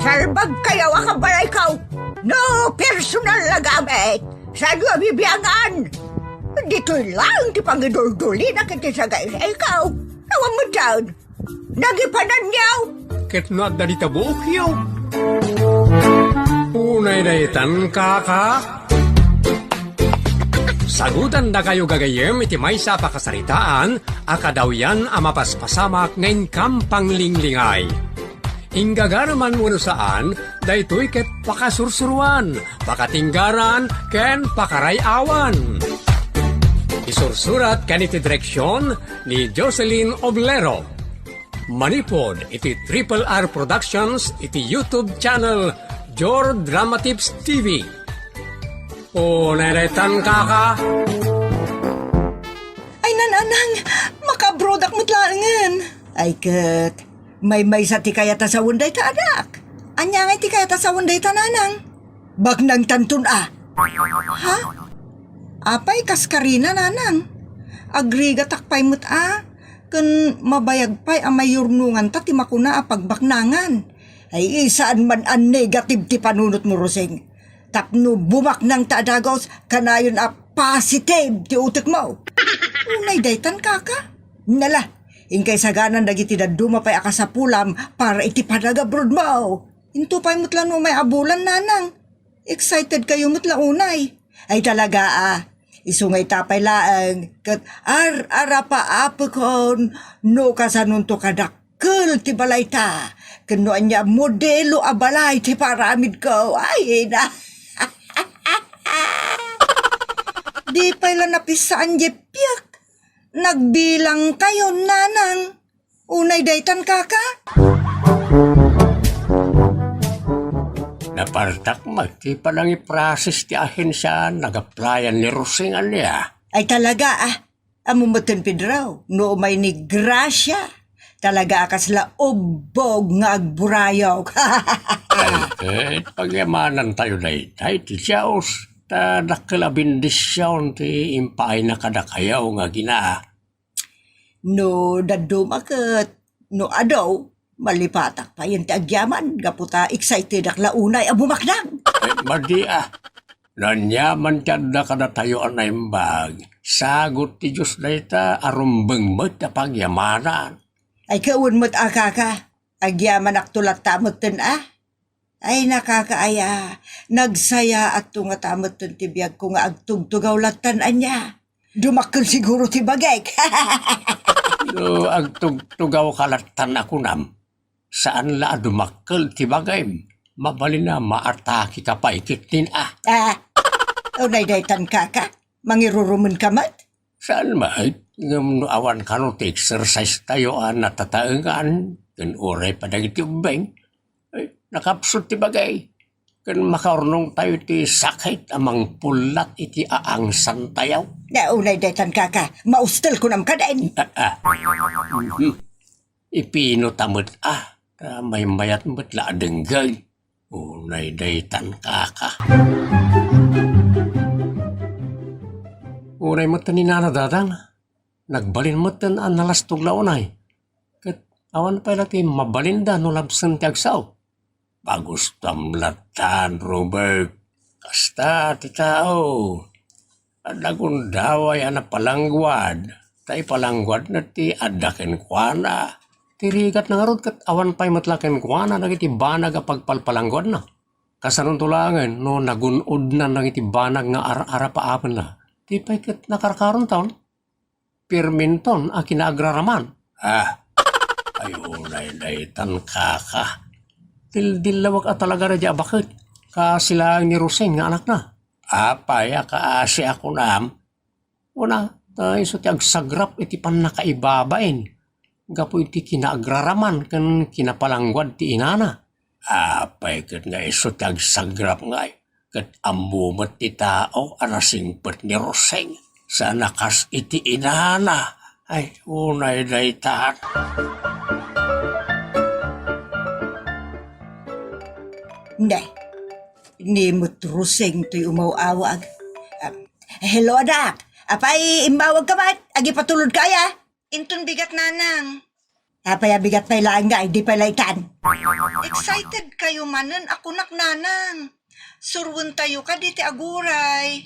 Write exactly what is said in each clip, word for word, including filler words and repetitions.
Nalbagkayo a kabalayko. No personal a gamit, saanyo a bibiangan. Ditoy laeng ti pangiduldulina iti sagaysayko. Awan metten. Nagipananyo. Ket no adda dita buokyo. Unay daytan, kaka. Sagutandakayo gagayyem iti maysa a pakasaritaan a kadawyan a mapaspasamak nga inkam panglinglingay. Inggagara man wenno saan, daytoy ket pakasursuroan, pakatinggaran, ken pakaray-awan. Isursurat ken iti direksion ni Jocelyn Oblero. Manipud iti Triple R Productions iti YouTube channel Jor Dramatips T V. Unay daytan, kaka. Ay, nanang, makabrodak met laengen. Ay, ket, maymaysa ti kayat a sawen dayta, anak. Ania ngay ti kayat a sawen dayta, nanang? Baknangtanton a. Ha? Apay, kas karina, nanang? Agrigatak pay met a. Ken mabayag pay a mayurnonganta ti makuna a pagbaknangan. Ay, saan man a negative ti panunotmo, Rosing. Tapno bumaknangta a dagus, kanayon a positive ti utekmo. Unay daytan, kaka. Nala, inkay saganan dagiti dadduma pay a kasapulam para iti panagabrodmo. Into pay met la no umay a bulan, nanang. Excited kayo met la unay. Ay talaga a. Isu nga ita pay laeng ket ar-arapaapekon no kasanonto kadakkel ti balayta ken no ania modelo a balay ti paramidko. Ay, ina. Di pay la napisaan diay piek. Nagbilang kayo, nanang. Unay daytan, kaka? Napartak met ti panangiprocess ti ahensia nagaplayan ni Rosing ania. Ay talaga a. Ammom metten, Pedro, no umay ni Gracia. Talaga a kasla ubbog nga agburayok. Ay, ket pagyamanantayo dayta iti Dios, ta dakkel a bendision ti impaayna kadakayo nga agina. No dadduma ket no adu, malipatak payen ti agyaman gapu ta excitedak la unay a bumaknang. Eh, madi a. No aniaman ti adda kadatayo a naimbag, sagut ti Dios dayta a rumbeng met a pagyamanan. Ay, kawen met a, kaka. Agyamanakto latta metten a. Ay, nakakaaya, nagsayaatto ngata metten ti biagko nga agtugtugaw lattan ania. Dumakkel siguro ti bagek. No agtugtugawka lattan a kunam, saan la a dumakkel ti bagem. Mabalin a maatakeka pay ketdin a. Ah, unay daytan, kaka, mangirurumenka met? Saan met, ngem no awan kano ti exercise tayo a natataengan, ken uray pa dagiti ubbing, ay, nakapsut ti bagay, ken makaurnongtayo ti sakit a mangpullat iti aangsantayo. Na, unay daytan, kaka, maustel kunam kadin. Ah, ah. Mhm. Ipinota met a, ta maymayat met la a denggay. Unay daytan, kaka. Unay metten ni Nana Dadang, nagbalin metten a nalastog la unay. Ket awan pay la ti mabalinda no labsen ti agsao. Pagustuam lattan, Robert. Kasta ti tao. Adda gundaway a napalangguad, ta ipalangguadna ti adda kenkuana. Ti rigatna ngarud ket awan pay met la kenkuana dagiti banag a pagpalpalangguadna. Kasanonto laengen no nagun-odnan dagiti banag nga ar-arapaapenna. Ti pay ket nakarkaronton, pirminton a kinaagraraman. Ah, ay, unay daytan, kaka. Dildillawek a talaga daydiay a baket. Kaasi laeng ni Rosing nga anakna. Apay a kaasi a kunam? Una, ta isu ti agsagrap iti pannakaibabain gapu iti kinaagraraman ken kinapalangguad ti inana. Apay ket nga isu ti agsagrap ngay, ket ammo met ti tao a nasingpet ni Rosing, saan a kas iti inana. Ay, unay daytan. Ne, ni met Rosing toy umaw-awag. Ah, hello, anak. Apay, immawagka met? Agipatulodka aya? Inton bigat, nanang. Apay a bigat pay laeng nga, di pay la itan. Excited kayo manen a kunak, Nanang. Surwentayo kadi ti aguray.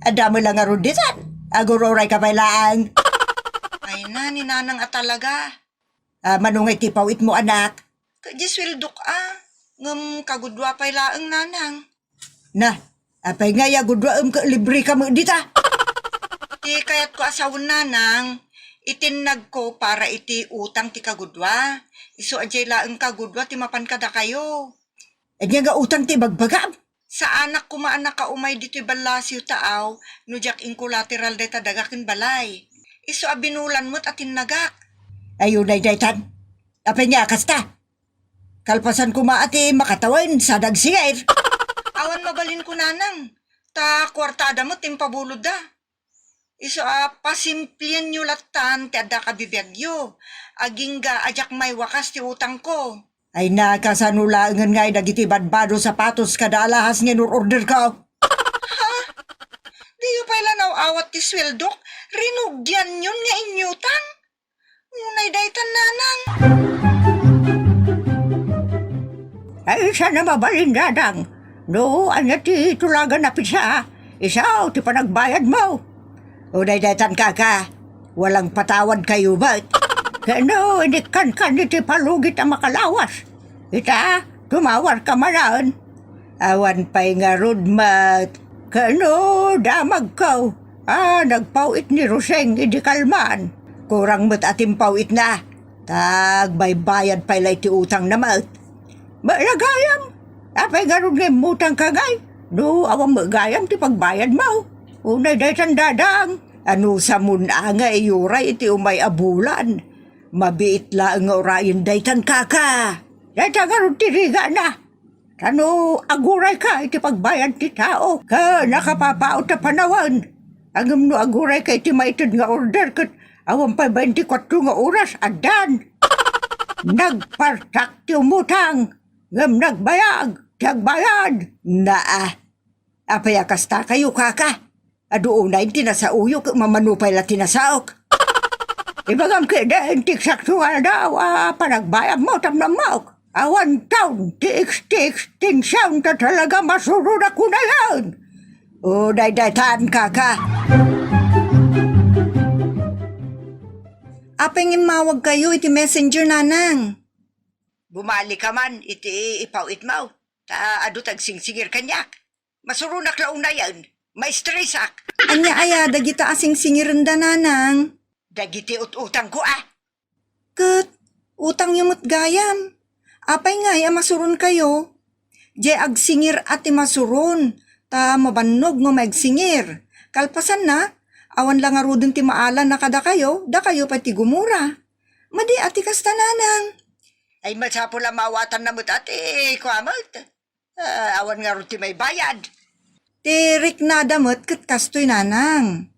Adda met la ngarud ditan. Agururay ka pay laeng. Ay na, ni Nanang a talaga. Ah, mano ngay ti paw-itmo, anak? Ket di sueldok a. Ngem kagudua pay laeng, Nanang. Na, apay ngay a guduaem ket libre ka met dita? Ti kayatko a sawen, Nanang, itinnagko para iti utang ti kagudua. Isu a diay laeng kagudua ti mapan kadakayo. Ania nga utang ti ibagbagam? Saanak koma a nakaumay ditoy ballasiw ta aw, no diak inkolateral dayta daga ken balay. Isu a binulan met a tinnagak. Ay, unay daytan. Apay nga a kasta? Kalpasan koma a ti makatawen sada agsingir. Awan mabalinko, Nanang. Ta kuartada met ti impabulodda. Isu a pasimplienyo lattan ti adda kabibiagyo. Agingga a diak maiwakas ti utangko. Ay na, kasano laengen ngay dagiti badbado, sapatos, kada alahas nga inur-orderko? Ha? Diyo pay la naw-awat ti sueldok? Rinugianyon nga inyutang? Unay daytan, Nanang. Ay, saan a mabalin, Dadang. No, ania ti tulagan a pizza, isu ti panagbayadmo. Unay daytan, kaka. Walang patawad kayo met. Kano, inikkankan iti palugit a makalawas. Ita, tumawar ka manen. Awan pay ngarud met. Kano, damagko. Ah, nagpaw-it ni Roseng idi kalman. Kurang met a timpaw-itna. Ta agbaybayad pay la iti utangna met. Met la gayam. Apay ngarud nga immutangka ngay? No, awan met gayam ti pagbayadmo. Unay daytan, Dadang. Anusamon a nga iyuray iti umay a bulan. Mabiit laeng nga urayen daytan, kaka. Dayta ngarud ti rigana. Ta no agurayka iti pagbayad ti tao ken nakapapaut a panawen, ngem no agurayka iti maited nga order ket awan pay bainti kuatro nga oras, addan. Nagpartak ti umutang, ngem nagbayag ti agbayad. Naa, apay a kastakayo, kaka? Adu unay ti nasaoyo ket mamano pay la ti nasaok. Ibagam ketdin ti eksakto nga aldaw a panagbayadmo tapno ammok. Awan taon ti ex-, ti extension ta talaga masuronak unayen. O, daydaytan, kaka. Apay nga immawagkayo iti messenger, Nanang? Bumalik ka man iti ipaw-itmo. Ta adu ti agsingsingir kaniak. Masuronak la unayen. Maistresak. Ania aya dagita a singsingirenda, Nanang? Dagiti ut-utangko a. Ket utangyo met gayam. Apay ngay a masuronkayo? Diay agsingir a ti masuron, ta mabannog no magsingir. Kalpasanna, awan la ngaruden ti maala na kadakayo, dakayo pay ti gumura. Madi a ti kasta, Nanang. Ay, masapul a maawatanna met a ti kua met. Ah, awan ngarud ti maibayad. Ti riknada met ket kastoy, Nanang.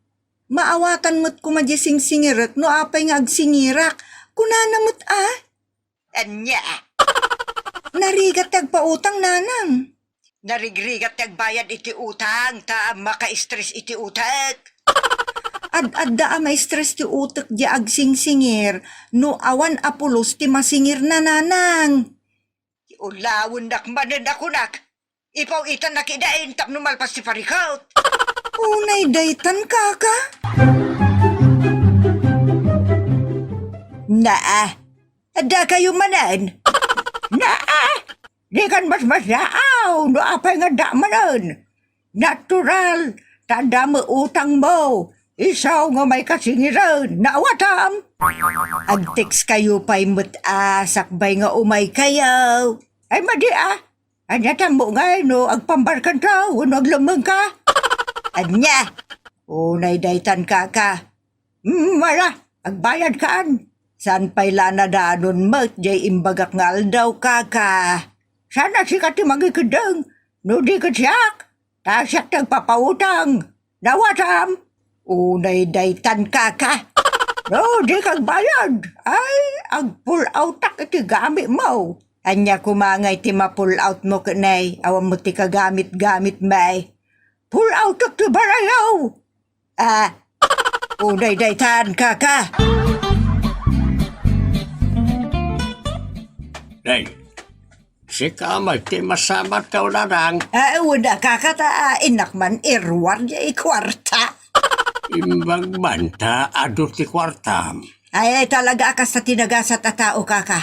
Maawatan met koma diay singsingirek no apay nga agsingirak. Kunana met a. Ania? Narigat ti agpautang, Nanang. Narigrigat ti agbayad iti utang, ta maka-stress iti utek. Ad-adda a ma-stress ti utek diay agsingsingir no awan a pulos ti masingirna, Nanang. Ulawennak manen a kunak, ipaw-itannak idain tapno malpas ti parikut. Unay daytan, kaka? Naa, adda kayo manen? Naa, dikan masmasdaaw no apay nga adda manen. Natural, ta adda met utangmo. Isu nga maikasingiren, naawatam? Agtext kayo pay met a sakbay nga umay kayo. Ay, madi a. Ania tammo ngay no agpambarkanto wenno aglemmengka? Ania? Unay daytan, kaka. Mm, wala, agbayadkan. Saan pay la nadanon met diay imbagak nga aldaw, kaka? Saan a sika ti mangikeddeng no di ket siak? Ta siak ti agpapautang. Nawatam? Unay daytan, kaka. No, dika agbayad. Ay, agpull outak iti gamitmo. Ania koma ngay ti ma-pull outmo ketdi? Awan met ti kagamit-gamitmi. Pull outek ti balayo. Ah, unay daytan, kaka. Day, sika met ti masamat, Kaunanang. Ah, una, kaka, ta innak man iruar diay kuarta. Imbag man ta adu ti kuartam. Ay, talaga a kasta ti nagasat a tao, kaka.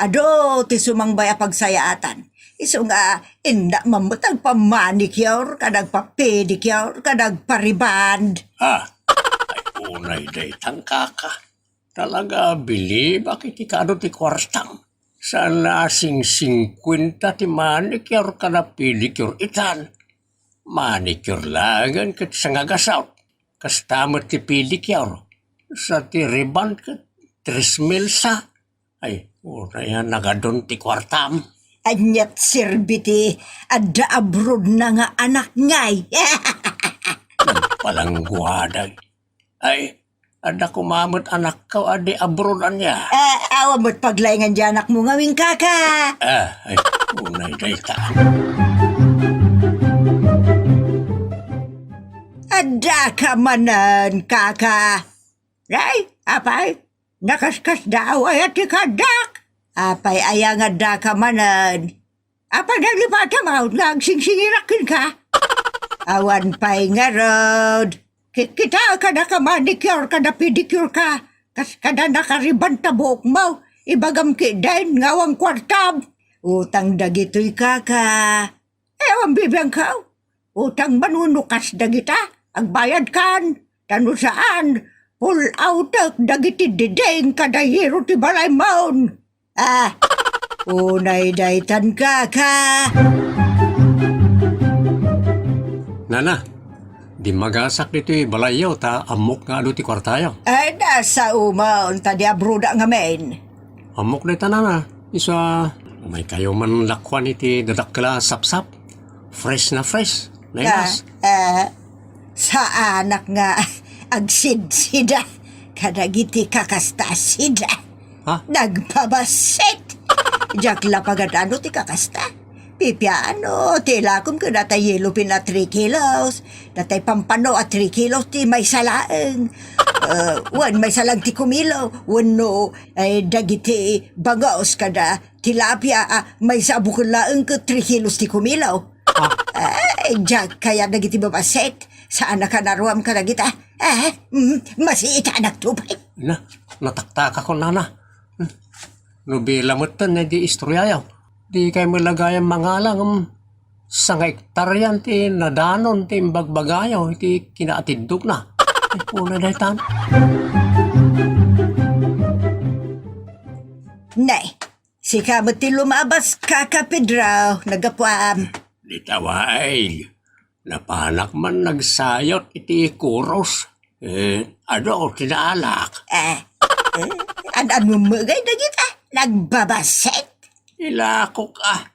Adu ti sumangbay a pagsayaatan. Isu nga, innak man met agpa-manicure, ken agpa-pedicure, ken agpa-rebond. Ah, ay, unay daytan, kaka. Talaga, bilibak iti kaadu ti kuartam. Saan a sing-singkuenta ti manicure ken a pedicure itan. Manicure laengen ket sangagasut. Kasta met ti pedicure. Sa ti rebond ket tres mil sa. Ay, unay a nagadun ti kuartam. Aniat serbi ti adda abroad na nga anak ngay? Nagpalangguaday. Ay, adda koma met anakko a di abroad ania? Ah, awan met paglaingan di anakmo ngamin, kaka. Ah, ay, unay dayta. Addaka manen, kaka. Ay, apay, nakaskasdaaw aya ti kadak? Apay aya nga addaka manen? Apay, nalipatam nga agsingsingirak kenka? Awan pay ngarud. Ki-, kita ka naka-manicure, kada pedicure ka. Kas kada naka-rebond ta buokmo. Ibagam ketdin nga awan kuartam. Utang dagitoy, kaka. Eh, awan bibiangko. Utang man wenno kas dagita, agbayadkan. Ta no saan, pull outek dagiti diding kada yero ti balaymo. Ah, unay daytan, kaka. Nana, dimmagasak ditoy balayyo ta ammok nga adu ti kuartayo. Ay, nasaomon ta di abroad ngamin. Ammok dayta, nana. Isu a, umaykayo man lakuan iti dadakkel a sapsap. Fresh na fresh. Naimas. Ah, ah, saanak nga agsidsida kadagiti kakasta a sida. Ha? Nagpabassit! Diak la pagadano ti kakasta. Pipiano, ti ilakom ken data yellow pin a three kilos. Datay pampano a three kilos ti maysa laeng. Eh, wen maysa laeng ti kumilo. Wenno, eh, dagiti bangos kada tilapia a maysa a bukel laeng ket three kilos ti kumilo. Ah. Eh, diak kayat dagiti babassit. Saan a kanaruam kadagita. Eh, mm, masiitanak to pay. Na, nataktakakon, nana. Hmm. No bilang metten, eh, di istoryayo. Di kay malagayam mangala ngem sanga ektaryan ti nadanon ti imbagbagayo iti kinaatiddogna. Ay, kuna daytan. Nay, sika met ti lumabas, kaka Pedro, naggapuam. Dita waig, napanak man nagsayot iti kuros. Eh, adu ti naalak. Eh, eh, an-, anu met ngay dagita? Nagbabassit? Ilakok, ah.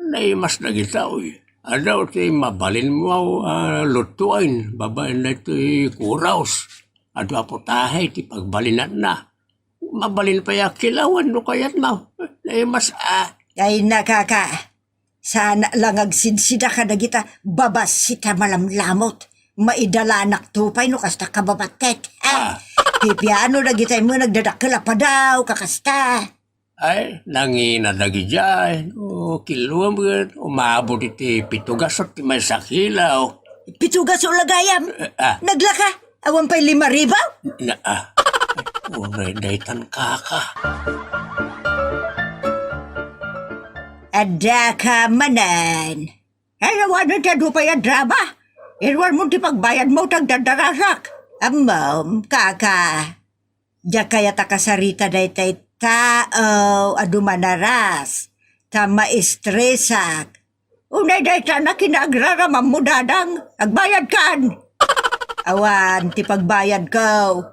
Naimas dagita, uy. Adu ti mabalinmo a lutuaen babaen daytoy kuros. Adu a putahe ti pagbalinanna. Mabalin pay a kilawan no kayatmo. Naimas, ah. Ay, nakaka. Saan la nga agsidsida kadagita babassit a malamlamut. Maidalanak to pay no kasta kababattet. Ah. Ah. Pipiano dagitay met nagdadakkel a padaw, kakasta. Ay, nangina dagidiay. O, kiloem ket umabot iti pito gasut ti maysa kilo. Pito gasut la gayam? Eh, ah. Naglaka? Awan pay lima ribu? Na, ah. Uray daytan, kaka. Addaka manen. Ay, awan ti adu pay a drama. Iruarmo ti pagbayadmo ta agdardarasak. Ammom, kaka. Diak kayat a kasarita daytay tao a dumanaras, ta maestresak. Unay dayta na kinaagraramammo, dadang, agbayadkan. Awan ti pagbayadko.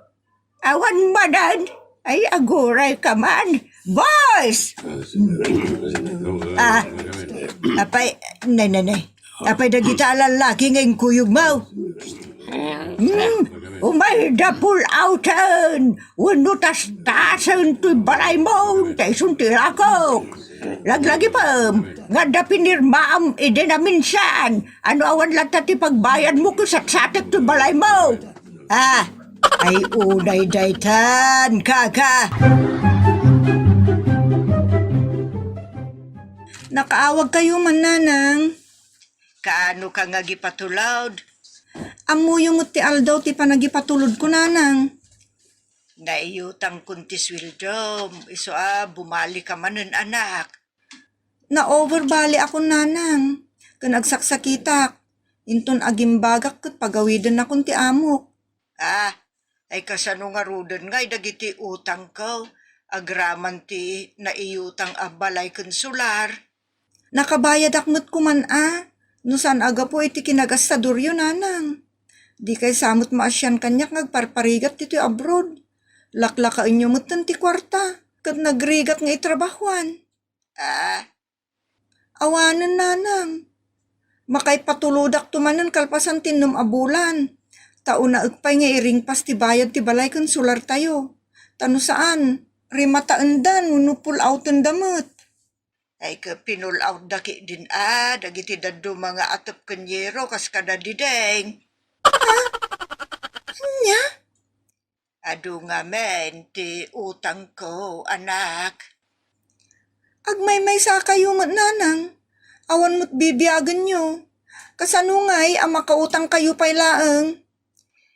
Awan manen. Ay, agurayka man. Boys! Ah, apay, nay, nay, nay. Apay dagita a lallaki nga inkuyogmo? Hmm, umayda pull outen wenno tastasen toy balaymo, ta isun ti ilakok. Laglagipem nga adda pinirmaam idi naminsan, a no awan latta ti pagbayadmo ket satsatek toy balaymo. Ah, ay unay daytan, kaka. Nakaawagkayo man, Nanang. Kaano ka nga agipatulod? Ammoyo met ti aldaw ti panagipatulodko, Nanang. Naiyutangkon ti sueldom, isu a bumali ka manen, anak. Na-overbali akon, Nanang, ken agsaksakitak. Inton agimbagak ket pagawidennakon ti amok. Ah, ay kasano ngaruden ngay dagiti utangko? Agraman ti naiyutang a balay ken solar. Nakabayadak met koman a, no saan a gapu iti kinagastadoryo, Nanang. Dikay sa met maasian kaniak nga agparparigat ditoy abroad. Laklakaenyo metten ti kuarta, ket nagrigat nga itrabahuan. Ah, Awanen, Nanang. Makaipatulodakto manen kalpasan ti innem a bulan. Ta unaek pay nga iringpas ti bayad ti balay ken solartayo. Ta no saan, rimataenda wenno pull-outenda met. Ay, ket pinull-outda ketdin a dagiti dadduma nga atep ken yero kas kada Dideng. Ha? Ania? Adu ngamin ti utangko, anak. Agmaymaysakayo met, Nanang. Awan met bibiagenyo. Kasano ngay a makautangkayo pay laeng?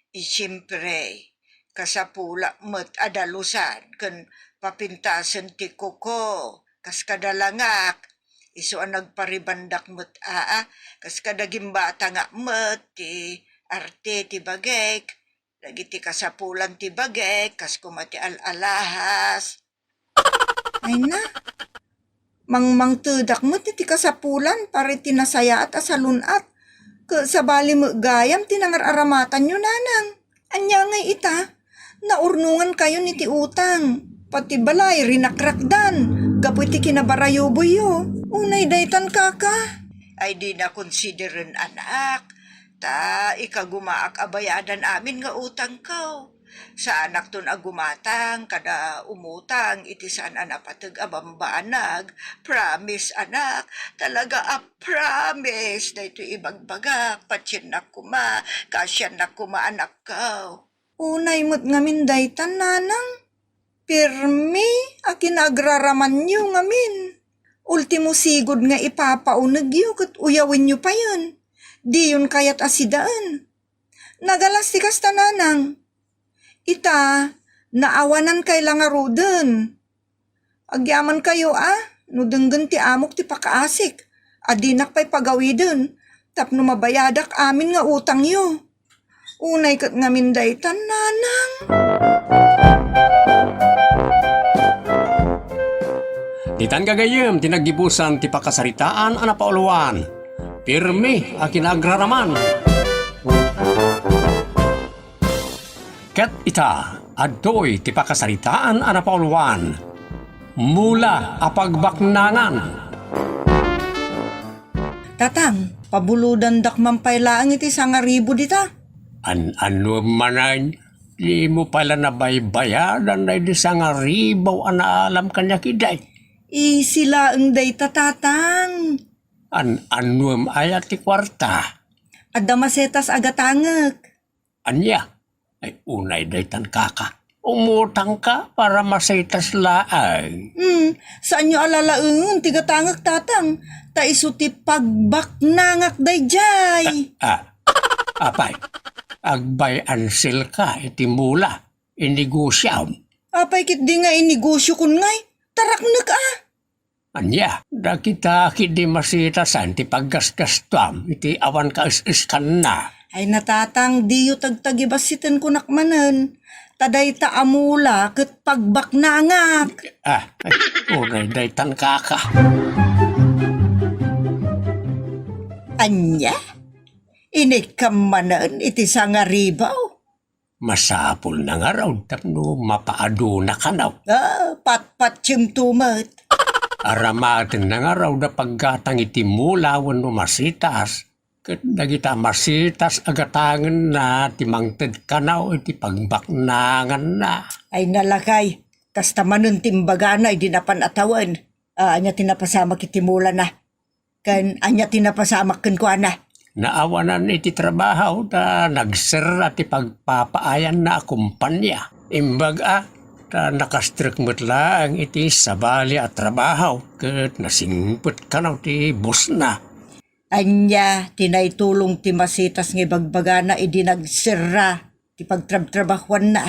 Siempre, kasapulak met a dalusan ken papintasen ti kuko, kas kada langak. Isu a nagparibandak met, aa, kas kada gimbatangak met ti arte ti bagek. Dagiti kasapulan ti bagek, kas koma ti al-alahas. Ay na, mangmangtedak met iti kasapulan para iti nasayaat a salun-at. Ket sabali met gayam ti nangar-aramatanyo, Nanang. Ania ngay ita? Naurnongankayon iti utang. Pati balay, rinakrakdan. Gapu iti kinabarayuboyyo. Unay daytan, kaka. Ay, di na konsideren, anak. Ta ikagumaak a bayadan amin nga utangko. Saanakton a gumatang kada umutang iti saan a napateg a bambanag. Promise, anak. Talaga a promise. Daytoy ibagbagak. Patiennak koma. Kaasiannak koma, anakko. Unay met ngamin daytan, Nanang. Pirmi a kinaagraramanyo ngamin. Ultimo sigud nga ipapaunegyo ket uyawenyo payen. Diyon kayat a sidaen. Nagalas ti kasta, Nanang. Ita, naawanankay la ngaruden. Agyamankayo a, no denggen ti amok ti pakaasik, a dinak pay pagawiden, tapno mabayadak amin nga utangyo. Unay ket ngamin daytan, Nanang. Ditan gagayyem ti naggibusan ti pakasaritaan a napauluan. Pirmi a kinaagraraman. Ket ita, adtoy ti pakasaritaan a napauluan. Mula a pagbaknangan. Tatang, pabulodandak man pay laeng iti sangaribu dita. An-, annuem manen, dimo pay la nabaybayadan daydi sangaribu a naalam kaniak idi. Isi laeng dayta, Tatang. An-, annuem aya ti kuarta? Adda masetas a gatangek. Ania? Ay, unay daytan, kaka. Umutangka para masetas laeng. Hmm, saanyo a lalaengen ti gatangek, Tatang. Ta isu ti pagbaknangak daydiay. Ah, ah, apay, agbay-anselka iti mula, inegosiam. Apay ketdi nga inegosyokon ngay? Taraknek a. Ania, dagita ketdi masitasan ti paggasgastuam iti awan kaes-eskanna. Ay na, Tatang, diyo tagtagibassiten kunak manen. Ta dayta a mula ket pagbaknangak. Ah, ay, unay daytan, kaka. Ania? Inikkam manen iti sangaribu? Masapulna ngarud tapno mapaaduna kano. Ah, patpatiem to met. Aramatenna ngarud a paggatang iti mula wenno masitas, ket dagita masitas a gatangenna ti mangted kano iti pagbaknanganna. Ay nalakay, kasta manen ti imbagana idi napan a tawen. Ah, ania ti napasamak iti mulana? Ken ania ti napasamak kenkuana? Naawanan iti trabaho ta nagserra ti pagpapaayanna a kompania. Imbag a, Ta nakastrek met laeng iti sabali a trabaho ket nasingpet kano ti bossna. Ania ti naitulong ti Masitas nga ibagbagana idi nagserra ti pagtrabtrabahuanna?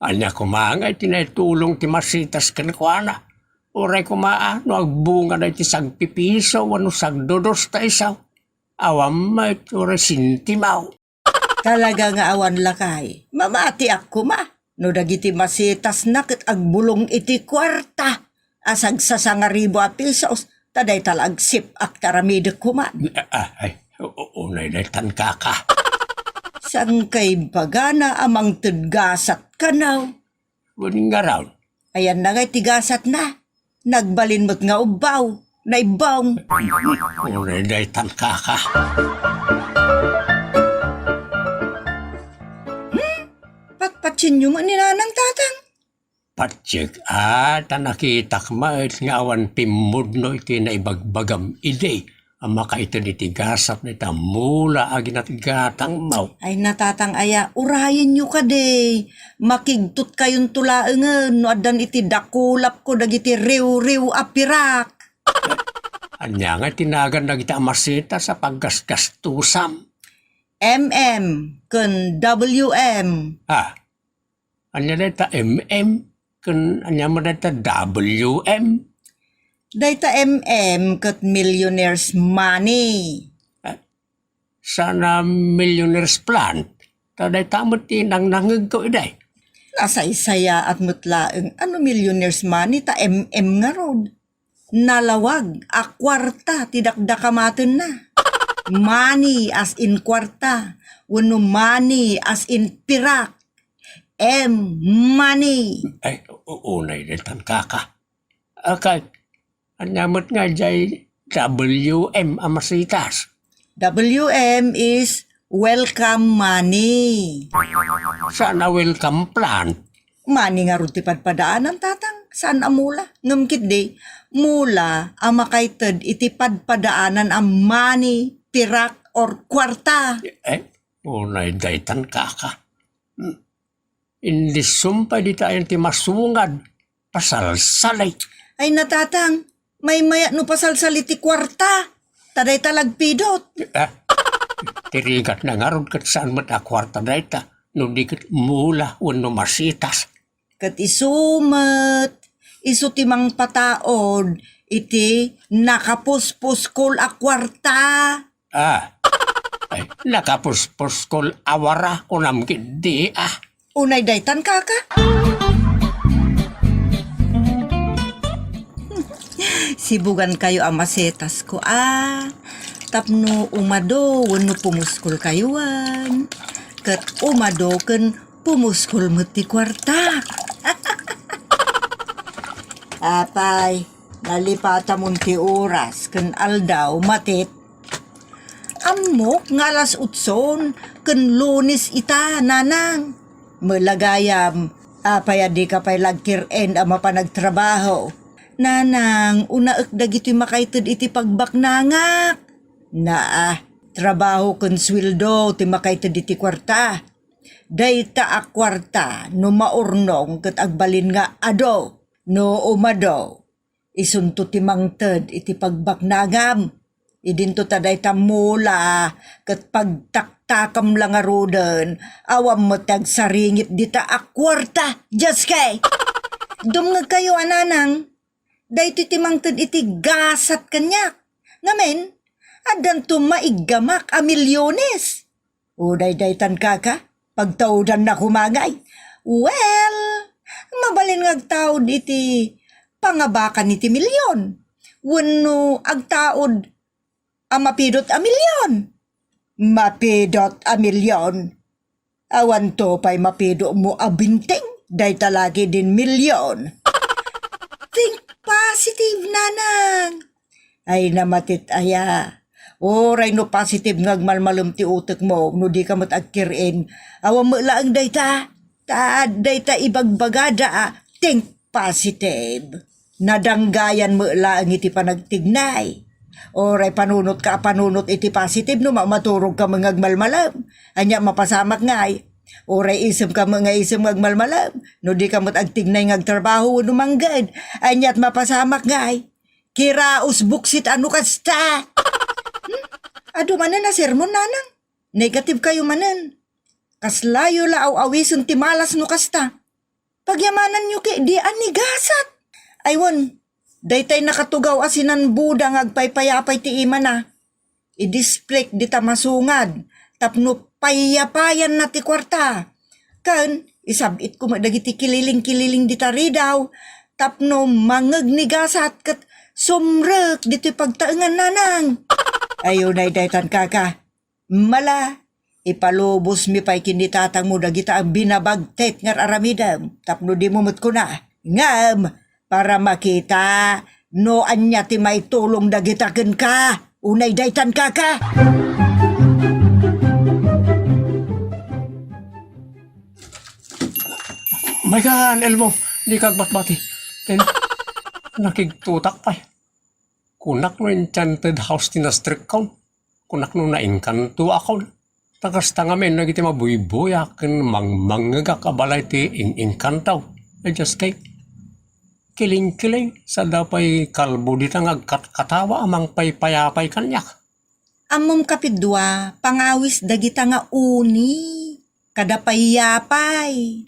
Ania koma nga iti naitulong ti Masitas kenkuana? Uray koma a no agbunga dayta sagpipiso wenno sagdudos ta iso. Awan met uray sentimo. Talaga nga awan lakay. Mamatiak koma no dagiti Masitasna ket agbulong iti kuarta a sagsasangaribu a pesos, ta dayta la agsip-ak ta aramidek koma. Ah, ay, u-, u-, unay daytan, kaka. Saan ka imbagana a mangted gasat kano? Wen ngarud. Ayanna ngay ti gasatna. Nagbalin met nga ubbaw. Naibbong. Unay daytan, kaka. Hmm? Patpatsienyo met ni Nanang, Tatang? Patsiek, a, ta nakitak met nga awan pimmudno iti naibagbagam idi a makaited iti gasat dayta mula a ginatgatangmo. Ay, natatang aya, urayenyo kadi. Makigtot kayonto laengen no addan iti dakulapko dagiti riwriw a pirak. Ania nga tinagan dagiti a Masitas a paggasgastusam? M M ken W M. Ah, ania dayta M M ken ania met dayta W M? Dayta M M ket millionaire's money. Ah, saan a millionaire's plant. Ta dayta met ti nangnangegko idi. Nasaysayaat met laeng a no millionaire's money ta M M ngarud. Nalawag a kuarta ti dakdakamatenna. Money as in kuarta, wenno money as in pirak. M, money. Ay, u-, unay daytan, kaka. Akay, ania met nga jay W M a Masitas? W M is welcome money. Saan a welcome plant? Money ngarud ti padpadaanan, Tatang. Saan a mula? Ngem ketdi, mula a makaited iti padpadaanan a money, pirak, or kuarta. Eh, unay daytan, kaka. Hmm. Indisum pay dita ayan ti masungad. Pasalsali. Ay, natatang, maymayat no pasalsali ti kuarta. Ta dayta la agpidot. Ah, ti rigatna ngarud ket saan met a kuarta dayta, no di ket mula wenno Masitas. Ket isu met, isu ti mangpataud iti nakapuspuskol a kuarta. Ah. Ay, nakapuspuskol a wara, kunam ketdi, ah. Unay daytan, kaka? Sibugan kayo a Masitas ko, ah. Tapno umado wenno pumuskol kayuan. Ket umado ken pumuskol met ti kuarta. Apay, nalipatamon ti oras ken aldaw, Matit. Ammok nga alas otson ken Lunes ita, Nanang. Mela gayam, apay a dika pay la agkir-en a mapan agtrabaho? Nanang, unaek dagitoy makaited iti pagbaknangak. Naa, trabaho ken sueldo ti makaited iti kuarta. Dayta a kuarta no maurnong ket agbalin nga adu, no umadu, isunto ti mangted iti pagbaknangam. Idinto ta dayta mula ket pagtaktakam la ngaruden, awan met ti agsaringit dita a kuarta. Dios kay! Dumngegkayo a, Nanang, daytoy ti mangted iti gasat kaniak. Ngamin, addanto maiggamak a milyones. O daydaytan, kaka, pagtaudanna koma ngay. Well, mabalin nga agtaud iti pangabakan iti milyon. Wenno agtaud a mapidot a milyon. Mapidot a milyon. Awanto pay mapidotmo a benteng, dayta la ketdin milyon. Think positive, Nanang. Ay, na Matit aya. Uray no positive nga agmalmalem ti utekmo, no dika met agkir-en, awan met laeng dayta. Ta dayta ibagbagada a think positive. Nadanggayan met laeng iti panagtignay. Uray panunotka a panunot iti positive no mamaturogka met nga agmalmalem. Ania mapasamak ngay? Uray isemka met nga isem nga agmalmalem, no dika met agtignay nga agtrabaho wenno mangged. Ania't mapasamak ngay? Kiraus buksit a no kasta. Hmm? Adu manen a sermon, nanang? Negative kayo manen. Kaslayo la aw-awisen ti malas no kasta. Pagyamananyo ketdi a ni gasat. Ay wen, daytay nakatugaw a sinanboda nga agpaypayapay ti imana. Idisplik dita masungad tapno payyapayanna ti kuarta. Ken isab-itko met dagiti kililingkililing dita ridaw tapno mangngeg ni gasat ket sumrek ditoy pagtaengan, nanang. Ay, unay daytan, kaka. Mala, ipalubosmi pay ken ni tatangmo dagita a binabagtit nga ar-aramidem tapno dimo met kuna. Ngem, para makita no ania ti maitulong dagita kenka, unay daytan, kaka. Maykan, Elmo, dika agbatbati. Ken, nakigtutak pay. Kunak no enchanted house ti nastrekkon. Kunak no naengkantoakon. Ta kasta ngamin dagiti mabuybuyak ken mangmangngegak a balay ti in-engkanto. Ay, just kay kilingkiling, sada pay kalbo dita nga agkatkatawa a mangpaypayapay kaniak. Ammom, kapidua, pangawis dagita nga uni, kada payapay.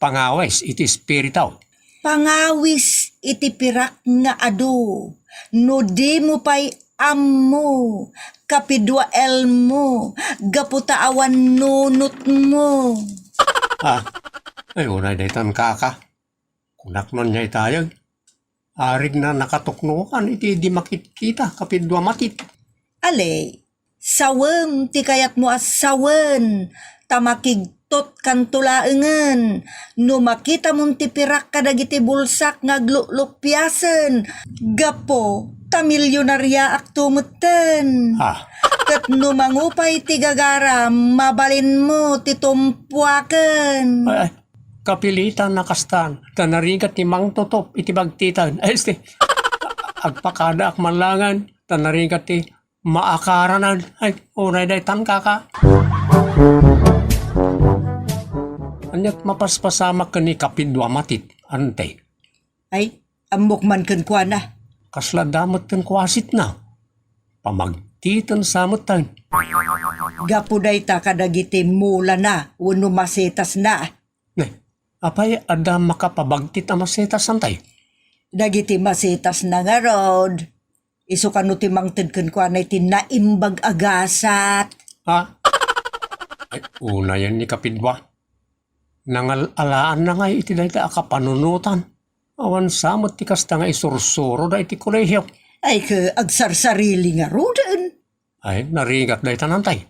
Pangawis iti espiritu. Pangawis iti pirak nga adu. No dimo pay ammo, kapidua Elmo, gapu ta awan nunotmo. Ah, ay, unay daytan, kaka. Kunak no ania itayeg. Arigna nakatuknokan iti di makitkita, kapidua Matit. Ale, sawem ti kayatmo a sawen, ta makigtotkanto laengen. No makitamon ti pirak kadagiti bulsak nga agluklukpiasen, gapu ta milyonariaakto metten. Ah. Ket no mangupay ti gagaram, mabalinmo ti tumpuaken. Ay, ay, kapilitan a kastan, ta narigat ti mangtutop iti bagtiten. Ay, este, agpakadaak man laengen, ta narigat ti maakaranan. Ay, unay daytan, kaka. Ania't mapaspasamak ken ni kapidua Matit, ante? Ay, ammok man kenkuana. Kasla adda met kenkuana sitna. Pamagtiten sa metten. Gapu dayta kadagiti mulana wenno masetasna. Ne, apay adda makapabagtit a masetas, ante? Dagiti masetasna ngarud, isu kano ti mangted kenkuana iti naimbag a gasat. Ha? Ay, unayen ni kapidua. Nangal-alaanna ngay iti dayta a kapanunotan. Awan sa met ti kasta nga isursuroda iti kolehio. Ay, ket agsarsarili ngaruden. Ay, narigat dayta, ante?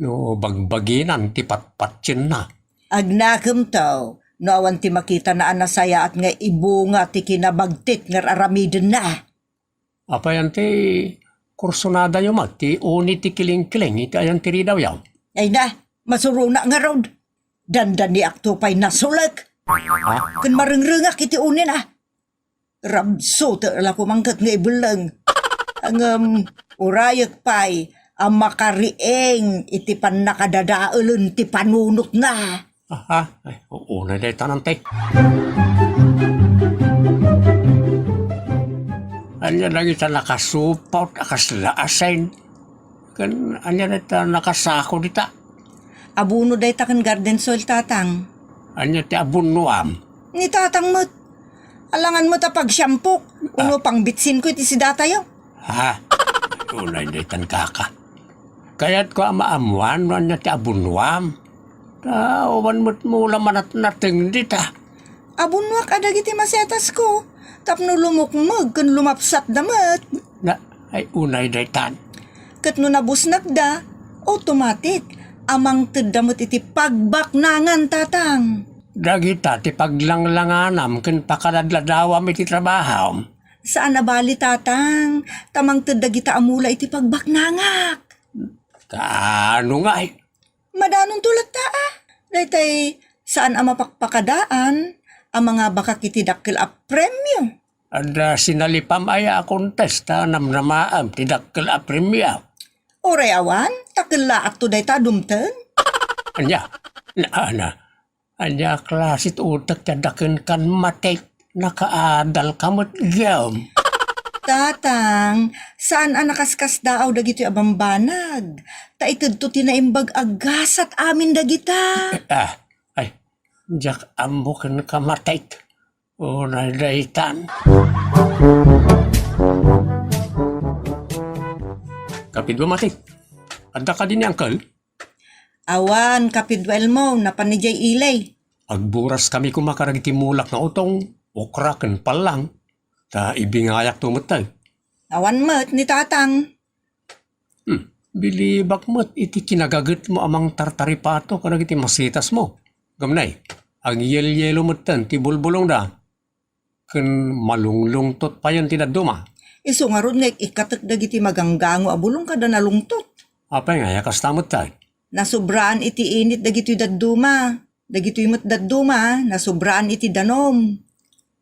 No bagbaginan ti patpatienna. Agnakemto, no awan ti makitana a nasayaat nga ibunga ti kinabagtit nga ar-aramidenna. Apay, ante, kursunadayo met ti uni ti kilingkiling iti ayan ti ridawyo? Ay na, masuronak ngarud. Dandaniakto pay nasulek. Ha? Ken marengrengak iti unina. Rabsutek la koma ket nga ibelleng. Ngem, urayek pay a makariing iti pannakadadaelen ti panunotna. Aha, ay, unay dayta, ante. Ania dagita nakasupot a kasla asin? Ken ania dayta nakasako dita? Abono dayta ken garden soil, tatang. Ania ti abonoam? Ni tatang met. Alangan met a pagsiampok, ah, uno pangbitsinko iti sidatayo. Ha? Unay daytan, kaka. Kayatko a maammuan no ania ti abonoam. Ta awan met mula manatnateng dita. Abonoak a dagiti masetasko, tapno lumukmeg ken lumapsatda met. Na, ay, unay daytan. Ket no nabusnagda, automatic a mangtedda met iti pagbaknangan, tatang. Dagita ti paglanglanganam ken pakadadladawam iti trabahom. Saan a bali, tatang, ta mangted dagita a mula iti pagbaknangak. Kaano ngay? Madanonto latta, a. Daytay saan a mapakpakadaan a mangabakak iti dakkel a premio. Adda sinalipam aya a contest ta namnamaem ti dakkel a premio? Uray awan, ta kellaatto dayta dumteng. Ania? Ana, ania a klase ti utek ti adda kenka, Matik? Nakaadalka met gayam. Tatang, saan a nakaskasdaaw dagitoy a bambanag. Ta itedto ti naimbag a gasat amin dagita. Ah, ay, diak ammo kenka, Matik. Unay daytan. Kapidua, Matik. Adda kadi ni Uncle? Awan, Kapidua Elmo, napan idiay ili. Agburas kami koma kadagiti mulak nga utong, okra ken pallang, ta ibingayakto met tay. Awan met ni Tatang. Hmm, bilibak met iti kinagagetmo a mangtartaripato kadagiti masitasmo. Gamnay, agyelyelo metten ti bulbulongda. Ken malunglungtot payen ti dadduma. Isu ngarud nga ik-ikkatek dagiti maganggango a bulong kada nalungtot. Apay nga aya kasta met tay? Nasubraan iti init dagitoy dadduma. Dagitoy met dadduma, nasubraan iti danum.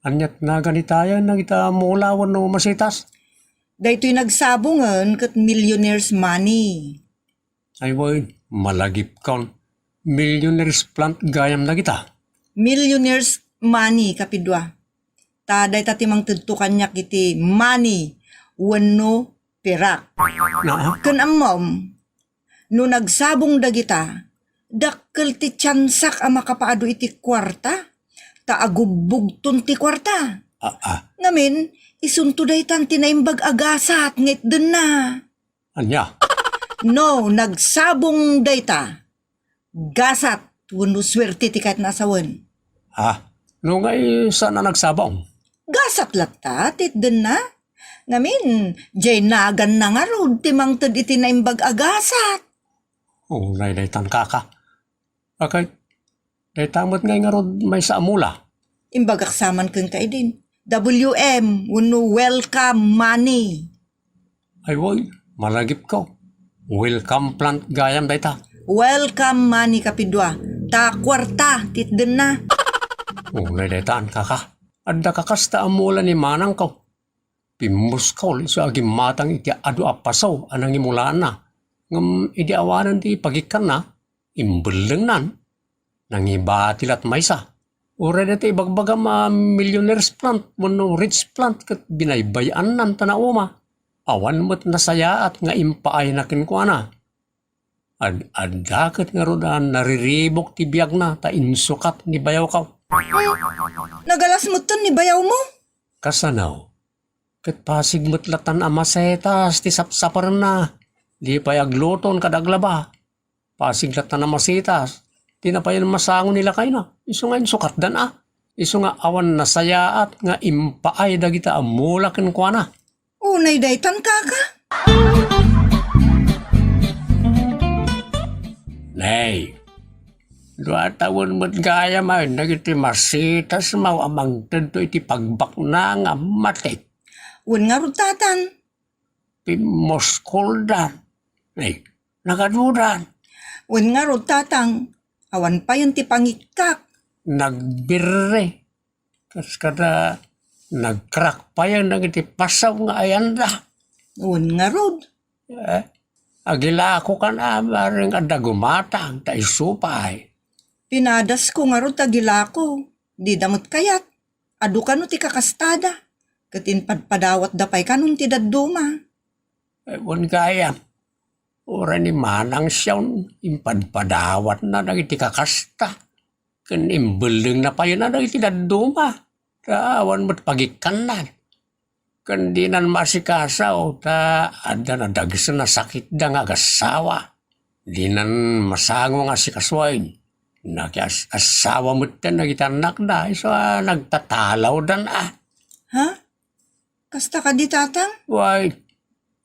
Aniat naganitayen dagita mula wenno masitas? Daytoy nagsabongen ket millionaire's money. Ay wen, malagipkon. Millionaire's plant gayam dagita. Millionaire's money, Kapidua. Ta dayta ti mangtedto kaniak iti money wenno pirak. Naa? Ken ammom, no nagsabong dagita, dakkel ti tiansak a makapaadu iti kuarta, ta agubbugton ti kuarta. Ah, ah. Ngamin, isunto daytan ti naimbag a gasat nga itdenna. Ania? No nagsabong dayta, gasat wenno suerte ti kayatna a sawen. Ha? No ngay saan a nagsabong? Gasat latta ti itdenna. Ngamin, diay naganna ngarud ti mangted iti naimbag a gasat. Unay daytan, kaka. Akay, dayta met ngay ngarud maysa a mula. Imbagak saman kenka idin. W M, wenno welcome money. Ay, wen, malagipko. Welcome plant gayam dayta. Welcome money, Kapidua. Ta kuarta ti itdenna. Unay daytan, kaka. Adda kakasta a mula ni manangko. Pimmuskol isu a gimmatang iti adu a pasaw a nangimulaanna. Ngem idi awanen ti pagikkanna, imbellengnan. Nangibati lat maysa. Uray dayta ibagbagam a millionaire's plant wenno rich plant ket binaybay-annan ta nauma. Awan met nasayaat nga impaayna kenkuana. Ad-adda ket ngarud a nariribuk ti biagna ta insukat ni bayawko. Nagalas metten ni bayawmo? Kasano? Ket pasig met latan a masetas ti sapsaparenna. Di pay agluton kada aglaba. Pasig latan a masetas. Di na payen masango ni lakayna. Isu nga insukatdan a. Isu nga awan nasayaat nga impaay dagita a mula kenkuana. Unay daytan, kaka? Nay, dua tawen met gayam a dagiti masitasmo a mangtedto iti pagbaknang a Matik. Wen ngarud, Tatang. Pimmuskoldan. Nay, nagadudan. Wen ngarud, Tatang. Awan payen ti pangikkak. Nagbirre. Kas kada nagkrakpayan dagiti pasaw nga ayanda. Wen ngarud. Eh, agilakokan a bareng adda gumatang ta isu pay. Pinadasko ngarud ta agilako. Dida met kayat. Adu kano ti kakastada. Ket impadpadawatda pay kanon ti dadduma. Eh, wen gayam. Uray ni Manang Sion, impadpadawatna dagiti kakasta. Ken imbellengna payen a dagiti dadduma, ta awan met pagikkannan. Ken dinan maasikasaw, ta adda nadagsen a sakitda nga agassawa. Dinan masango nga asikasuen. Nakias-assawa metten dagiti annakda, isu a nagtatalawdan a. Ha? Kasta kadi, Tatang? Way,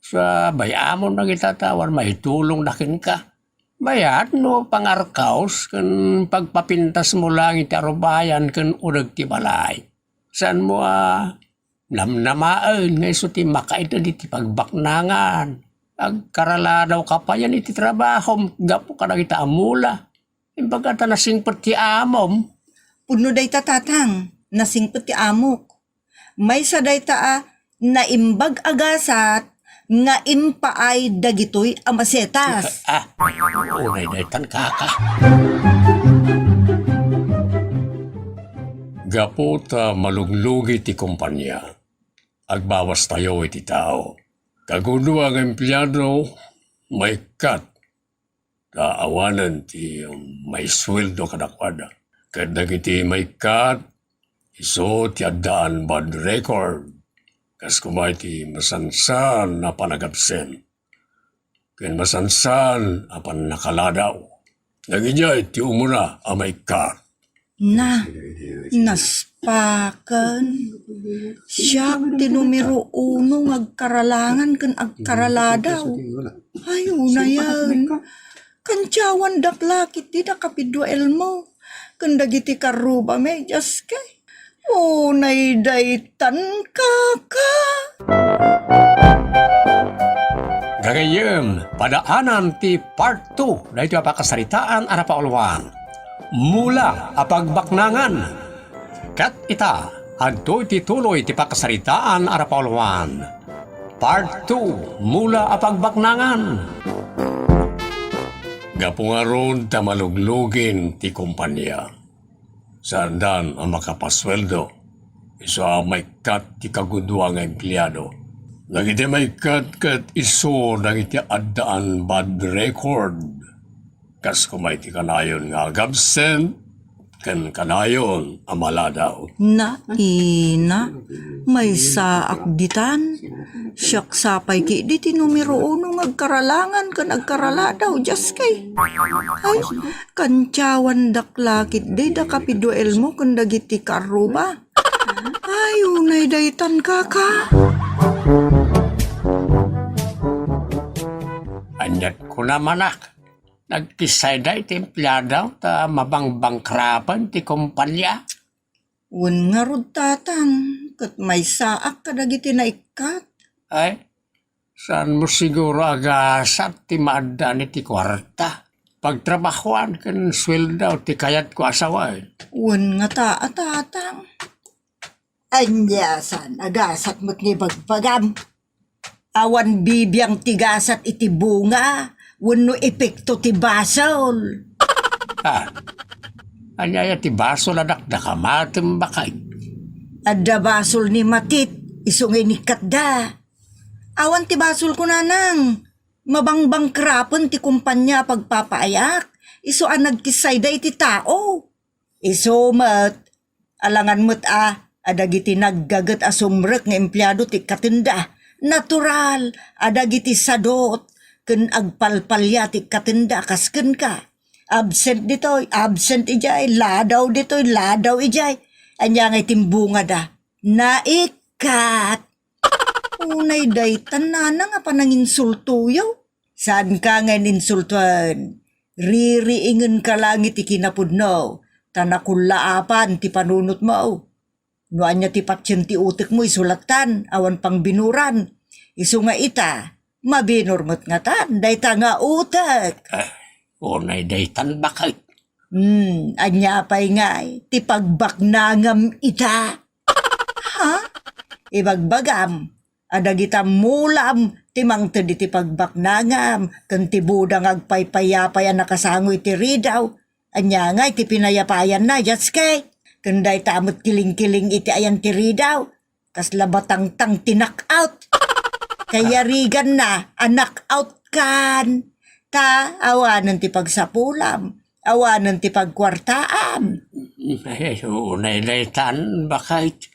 sa bay-amon dagita ta awan maitulongda kenka. Mayat no pangarkaos ken pagpapintasmo laeng iti arubayan ken uneg ti balay. Saanmo a namnamaen nga isu ti makaitedit iti pagbaknangan. Agkaraladawka payen iti trabahom gapu kadagita a mula. Imbagka ta nasingpet ti amom. Pudno dayta, Tatang. Nasingpet ti amok. Maysa dayta a naimbag a gasat nga impaay dagitoy a masetas. Ah, unay daytan, kaka. Gapu ta maluglugi ti kompania, agbabastayo iti tao. Kagudua nga empleado, maikkat, ta awanen ti maisueldo kadakuada. Ket dagiti maikkat, isu ti addaan bad record, kas koma iti masansan a panagabsent ken masansan a pannakaladaw. Dagidiay ti umuna a maikkat. Na, naspaken. Siak ti numero uno nga agkaralangan ken agkaraladaw. Ay, unayen. Kantiawandak la ketdi da Kapidua Elmo ken dagiti karrubami, Dios kay. Unay daytan, kaka. Gagayyem, padaanan ti part two daytoy a pakasaritaan a napauluan. Mula a pagbaknangan. Ket ita, adtoy ti tuloy ti pakasaritaan a napauluan. Part two, Mula a pagbaknangan. Gapu ngarud ta maluglugin ti kompania, saandan a makapasueldo. Isu a maikkat ti kagudua nga empleado. Dagiti maikkat ket isu dagiti addaan bad record. Kas koma iti kanayon nga agabsent ken kanayon a maladaw. Na, ina, maysaak ditan. Siak sapay ketdi ti numero uno nga agkaralangan ken agkaraladaw, Dios kay. Ay, kantiawandak la ketdi da Kapidua Elmo ken dagiti karruba. Ay, unay daytan, kaka. Aniat kuna manak? Nagkissayda iti empleado ta mabangbangkrapen ti kompania. Wen ngarud, tatang, ket maysaak kadagiti naikkat. Ay, saanmo siguro agasat ti maaddaan iti kuarta? Pagtrabahoan ken sueldo ti kayatko a sawen. Wen ngata a, tatang. Ania, saan agasat met nga ibagbagam? Awan bibiang ti gasat iti bunga wenno epekto ti basol. Ah, ania aya ti basol a dakdakam a tembakay? Adda basol ni Matit, isu nga inikkatda. Awan ti basol, kunanang, mabangbangkrapen ti kompania a pagpapaayak, isu a nagkissayda iti tao. Isu met, alangan met a, a dagiti naggaget a sumrek nga empleado ti ikkatenda. Natural a dagiti sadot ken agpalpalia ti ikkatenda kas kenka. Absent ditoy, absent idiay, ladaw ditoy, ladaw idiay. Ania ngay timbungada? Naikkat! Unay daytan, nanang, a pananginsultoyo? Saanka nga ininsultoen. Ririingenka lang iti kinapudno, ta nakullaapan ti panunotmo. No ania ti patien ti utekmo, isu lattan, awan pangbinuran. Isu nga ita, mabinur met ngatan dayta nga utek. Ah, unay daytan, baket. Hmm, ania pay ngay ti pagbaknangam ita? Ha? Ibagbagam, a dagita mulam ti mangted iti pagbaknangam ken ti buda nga agpaypayapay a nakasango iti ridaw. Ania ngay ti pinayapayanna, Jatske? Ken dayta met kilingkiling iti ayan ti ridaw. Kasla batangtang ti knockout. Kayariganna a knockout kan. Ta awanen ti pagsapulam, awanen ti pagkuartaam. Ay, unay daytan, baket.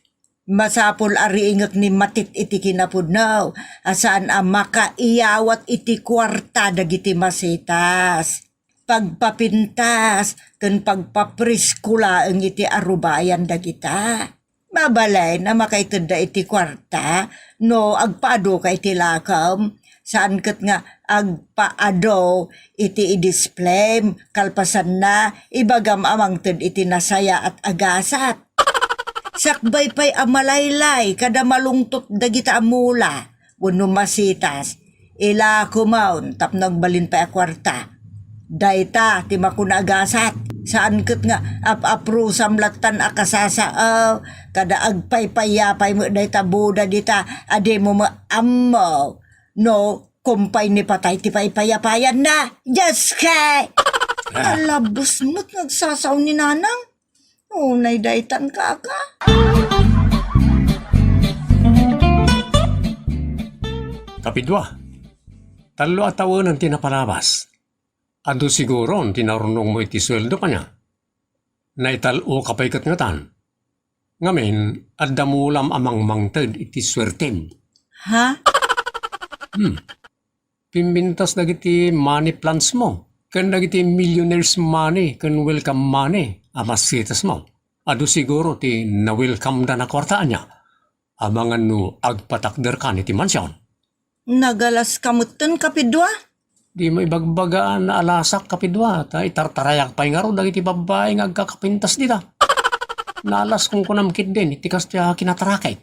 Masapul a riingek ni Matit iti kinapudno a saan a makaiyawat iti kuarta dagiti masitas, pagpapintas, ken pagpapresko laeng iti arubayan dagita. Mabalin a makaitedda iti kuarta no agpaadoka iti lakom, saan ket nga agpaado iti idisplayem, kalpasanna, ibagam a mangted iti nasayaat a gasat. Sakbay pay a malaylay kada malungtot dagita a mula wenno masitas, ilakomon tapno agbalin pay a kuarta. Dayta ti makuna a gasat. Saan ket nga ap-aprusam lattan a kasasao, kada agpaypayapay met dayta buda dita a dimo met ammo no kumpay ni patay ti paypayapayanna. Dios kay! Ah. Alabos met nga agsasao ni Nanang. Unay daytan, kaka. Kapidua, tallo a tawenen ti napalabas. Adu siguron ti naurnongmo iti sueldo kaniak. Naital-oka pay ket ngatan. Ngamin, adda mulam a mangmangted iti suertem. Ha? Hmm. Pimbintas dagiti money plants mo, ken dagiti millionaire's money ken welcome money a masetas mo. Adu siguro ti na-welcome da na kuarta ania. Amangan no agpatakderkan iti mansion. Nagalas ka metten, kapidua? Dimo ibagbaga a naalasak, kapidua, ta itartarayak pay ngarud dagiti babbai nga agkakapintas dita. Naalas kunkunam ketdin iti kastoy a kinatarakek.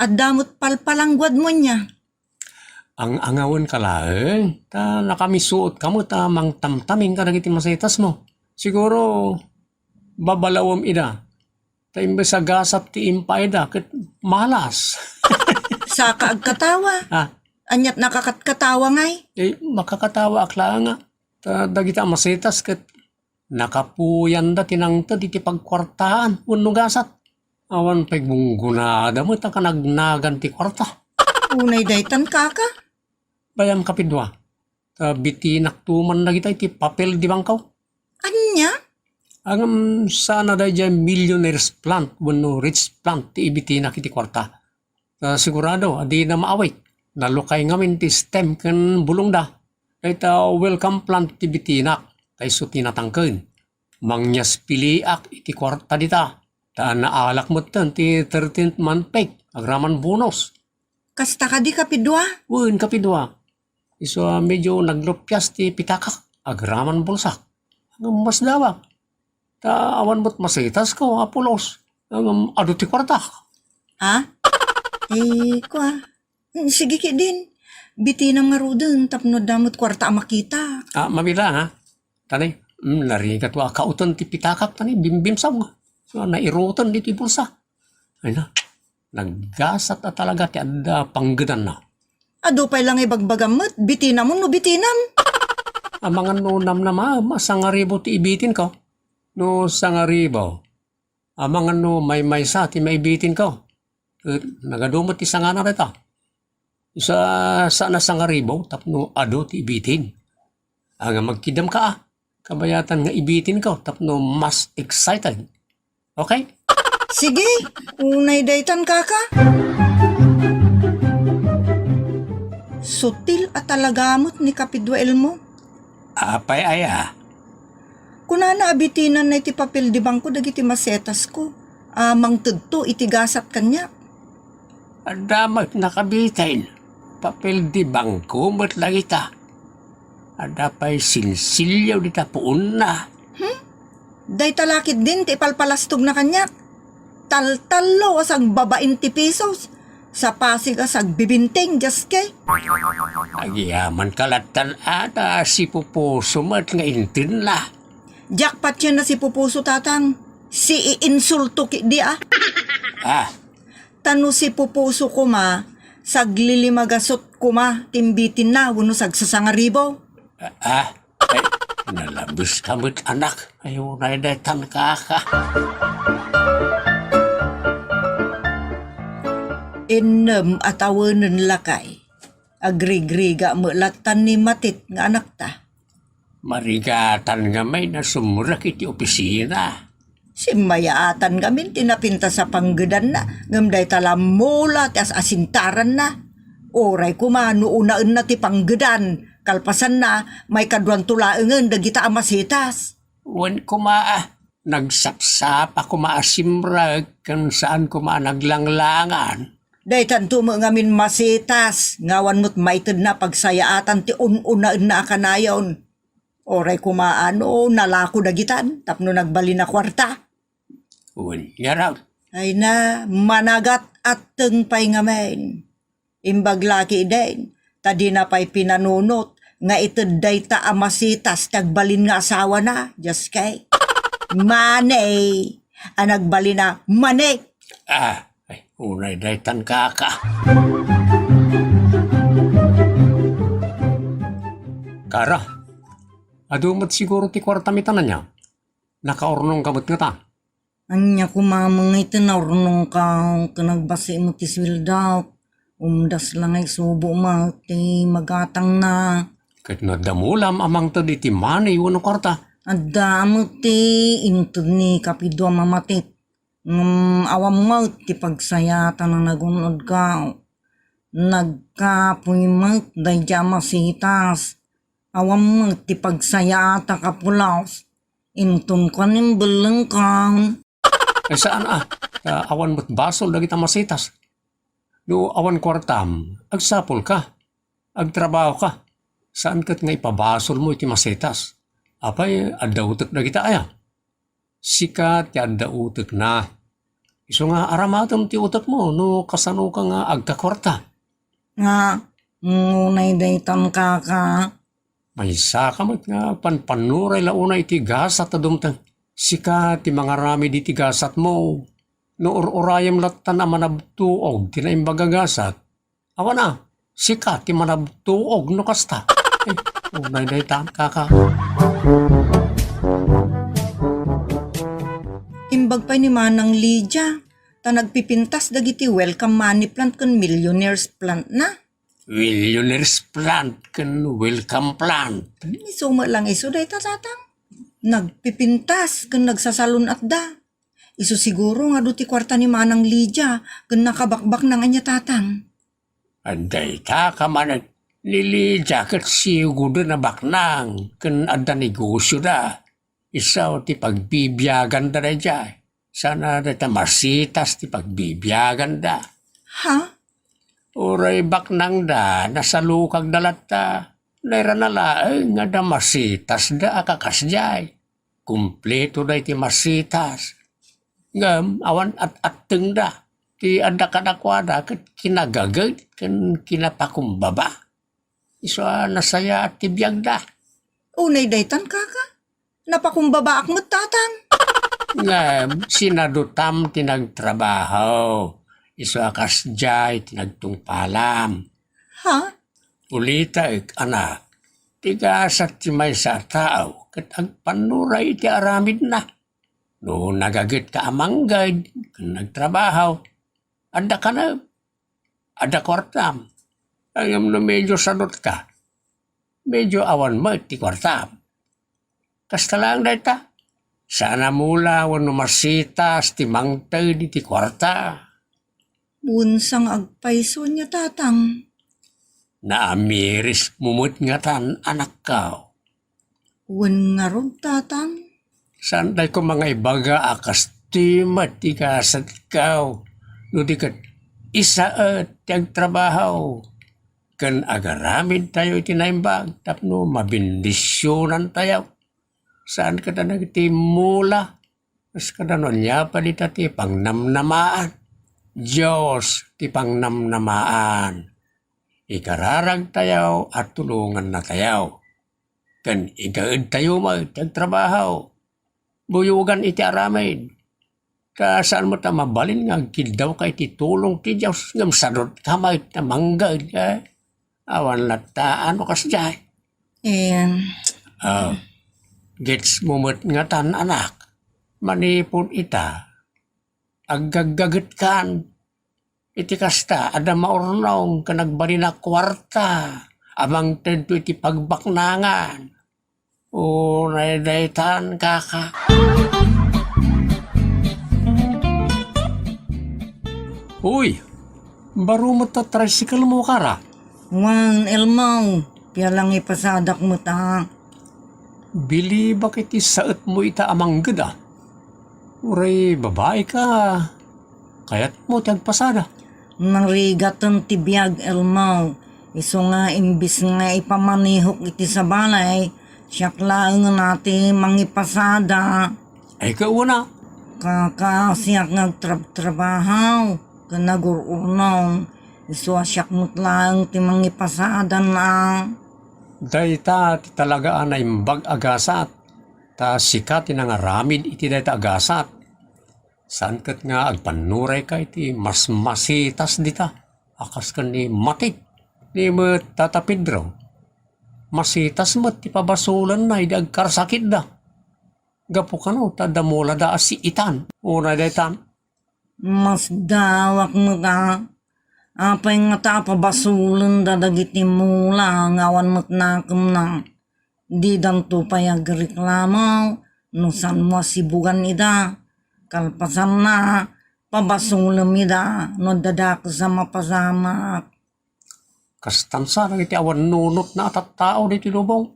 Adda met palpalangguadmo ania? Ang-angawenka laeng, ta nakamisuotka met a mangtamtamin kadagiti masetasmo. Siguro, babalawem ida. Ta imbes a gasat ti impaayda, ket malas. Saka agkatawa. Ah. Aniat nakakatkatawa ngay? Eh, makakatawaak laeng nga. Ta dagita a masetas ket nakapuyanda ti nangted iti pagkuartaan wenno gasat. Awan pay gunggonada met a kanagnagan ti kuarta. Unay daytan, kaka? Bayam, kapidua. Ta bitinakto man dagita iti papel de bangko. Ania? Ngem saan a daydiay millionaire's plant wenno rich plant ti ibitinak iti kuarta. Ta sigurado a dina maawit. Nalukay ngamin ti stem ken bulongda. Dayta welcome plant ti bitinak, ta isu ti natangken. Mangyaspiliak iti kuarta dita, ta naalak metten ti thirteenth month pay, agraman bonus. Kasta kadi, kapidua? Wen, kapidua. Isu a medyo naglupias ti pitakak, agraman bulsak. Ngem masdawak. Ta awan met masetasko a pulos. Ngem adu ti kuarta. Ha? Eh, kua. Mm, sige ketdin. Bitinam ngaruden tapno adda met kuarta a makita. Ah, mabila, ha? Tani, mm, narigat wa kauten ti pitakak, tani, bimbimsag. So, nairoten ditoy bulsa. Ay na, naggasat a talaga ti adda panggedanna. Adu pay la nga ibagbagam met, bitinam wenno bitinam? Amangan no namnamaem a sangaribu ti ibitinko. No sangaribu, amangan no maymaysa ti maibitinko. Ket nagadu met ti sangana dayta. Sa, saan a sangaribu tapno adu ti ibitin. Ngem agkiddamka a, kabayatan nga ibitinko tapno mas excited. Okay? Sige, unay daytan, kaka. Sutil a talaga met ni Kapidua Elmo. Apay aya? Kunana a bitinanna iti papel de bangko dagiti masetasko a mangtedto iti gasat kaniak. Adda met nakabitin. Papel de bangko met dagita. Adda pay sinsilyo dita puonna. Hmm? Dayta la ketdin ti ipalpalastogna kaniak. Taltallo a sagbabain ti pisos. Sa Pasig a sagbibinting, diaske. Agyamanka lattan a ta sipupuso met nga intenna. Diak patien a sipupuso, tatang. Siiinsulto ketdi a. Ah. Ta no sipupuso koma, saglilimagasut koma ti imbitinna wenno sagsasangaribu. Ah, ah. Ay, nalabiska met, anak. Ay, unay daytan, kaka. Innem a tawenen lakay. Agrigriga met lattan ni Matit nga anakta. Marigatan ngamin a sumrek iti opisina. Simmayaatan ngamin ti napintas a panggedanna, ngem dayta la mula ti as-asintaranna. Uray koma no unaenna ti panggedan, kalpasanna, maikaduanto laengen dagita a masitas. Wen koma, ah, nagsapsapa koma a simrek ken saan koma a naglanglangan. Daytanto met ngamin masitas, nga awan met maitedna a pagsayaatan ti un-unaenna a kanayon. Uray koma no nalako dagitan tapno nagbalin a kuarta. Wen, ngarud. Ay na, managat-atteng pay ngamin. Imbag la ketdin, ta dina pay pinanunot nga ited dayta a masitas ti agbalin nga asawana, diaske. Money! A nagbalin a money! Ah, ay, unay daytan, kaka. Kara, adu met siguro ti kuartam ita ania? Nakaurnongka met ngata. Ania koma met ti naurnongko ken nagbasi met ti sueldok. Umdas la nga isubo met ti magatangna. Ket no adda mulam a mangted iti money wenno kuarta? Adda met ti inted ni Kapidua a mamatik. Ngem awan met ti pagsayaatan a nagun-odko. Nagkapuy met daydiay a masitas. Awan met ti pagsayaatak a pulos. Inton kuan imbellengkon. Ay, saan a, ta awan met basol dagita masitas. No awan kuartam, agsapulka, agtrabahoka. Saan ket nga ipabasolmo iti masitas. Apay, adda utek dagita aya? Sika ti adda utekna. Isu nga aramatem ti utekmo no kasanoka nga agkakuarta. Nga, ngunay daytan, kaka. Maysaka met nga panpannuray la unay iti gasat a dumteng. Sika ti mangaramid iti gasatmo. No ur-urayem lattan a manabtuog ti naimbag a gasat, awan a, sika ti manabtuog no kasta. Eh, unay daytan, kaka. Imbag pay ni Manang Lydia, ta nagpipintas dagiti welcome money plant ken millionaires plant na. Millionaires plant ken welcome plant. Isu met lang isu dayta, tatang. Nagpipintas ken nagsasalun-atda. Isu siguro nga adu ti kuarta ni Manang Lydia ken nakabakbaknang ania, tatang. Dayta ka manen, ni Lydia ket siugoden a baknang ken adda negosioda. Isu ti pagbibiaganda daydiay. Saan a dayta masitas ti pagbibiaganda. Ha? Uray baknangda, nasalukagda latta. Nairana laeng nga adda masitasda a kakasdiay. Kumpletoda iti masitas. Ngem awan at-attengda. Ti adda kadakuada ket kinagaged ken kinapakumbaba. Isu a nasayaat ti biagda. Unay daytan, kaka. Napakumbabaak met, tatang. Ngem sinadutam ti nagtrabaho. Isu a kasdiay ti nagtungpalam. Ha? Ulitaek, anak, ti gasat ti maysa a tao ket agpannuray iti aramidna. No nagagetka a mangged ken nagtrabaho, adda kanem, adda kuartam. Ngem no medyo sadutka, medyo awan met ti kuartam. Kasta laeng dayta, saan a mula wenno masitas ti mangted iti kuarta. Wen, saan nga agpayso nia, tatang? Naamirismo met ngatan, anakko. Wen ngarud, tatang? Saan tay koma nga ibaga a kastoy met ti gasatko, no di ket isaet ti agtrabaho ken agaramidtayo iti naimbag tapno mabendisionantayo. Saan kadi a nagtimmula, kas kada no ania pay dita ti pangnamnamaan. Dios ti pangnamnamaan. Ikararagtayo a tulongannatayo. Ken igaedtayo met ti agtrabaho. Buyogan iti aramid. Ta saan met a mabalin nga agkiddawka iti tulong ti Dios ngem sadutka met a mangged, eh? Awan latta a no kasdiay. Em. Ah, gets mo met ngatan, anak. Manipud ita, aggaggagetkan. Iti kasta, adda maurnong ken agbalin a kuarta a mangtedto iti pagbaknangan. Unay daytan, kaka. Uy, baro met ta tricycle mo, kara? Wen, Elmo, pialang ipasadak met a. Bilibak iti saetmo ita a mangged a. Uray babai ka, kayatmo ti agpasada. Narigaten ti biag, Elmo. Isu nga imbis nga ipamanihok iti sabali, siak laeng a ti mangipasada. Ay, kauna. Kaka, siak nga agtrabtrabaho ken agur-urnong. Isu a siak met laeng ti mangipasadana. Dayta ti talaga a naimbag a gasat, ta sika ti nangaramid iti dayta a gasat. Saan ket nga agpannurayka iti mas masitas dita a kas ken ni Matik, ni met Tata Pedro. Masitas met ti pabasolanna idi agkarsakitda. Gapu kano ta adda mulada a siitan. Unay daytan. Masdawak met a. Apay ngata a pabasolenda dagiti mula nga awan met nakemna? Didanto pay agreklamo no saanmo a sibugan ida. Kalpasanna, pabasolem ida no adda dakes a mapasamak. Kastan sa dagiti awan nunotna a tattao ditoy lubong.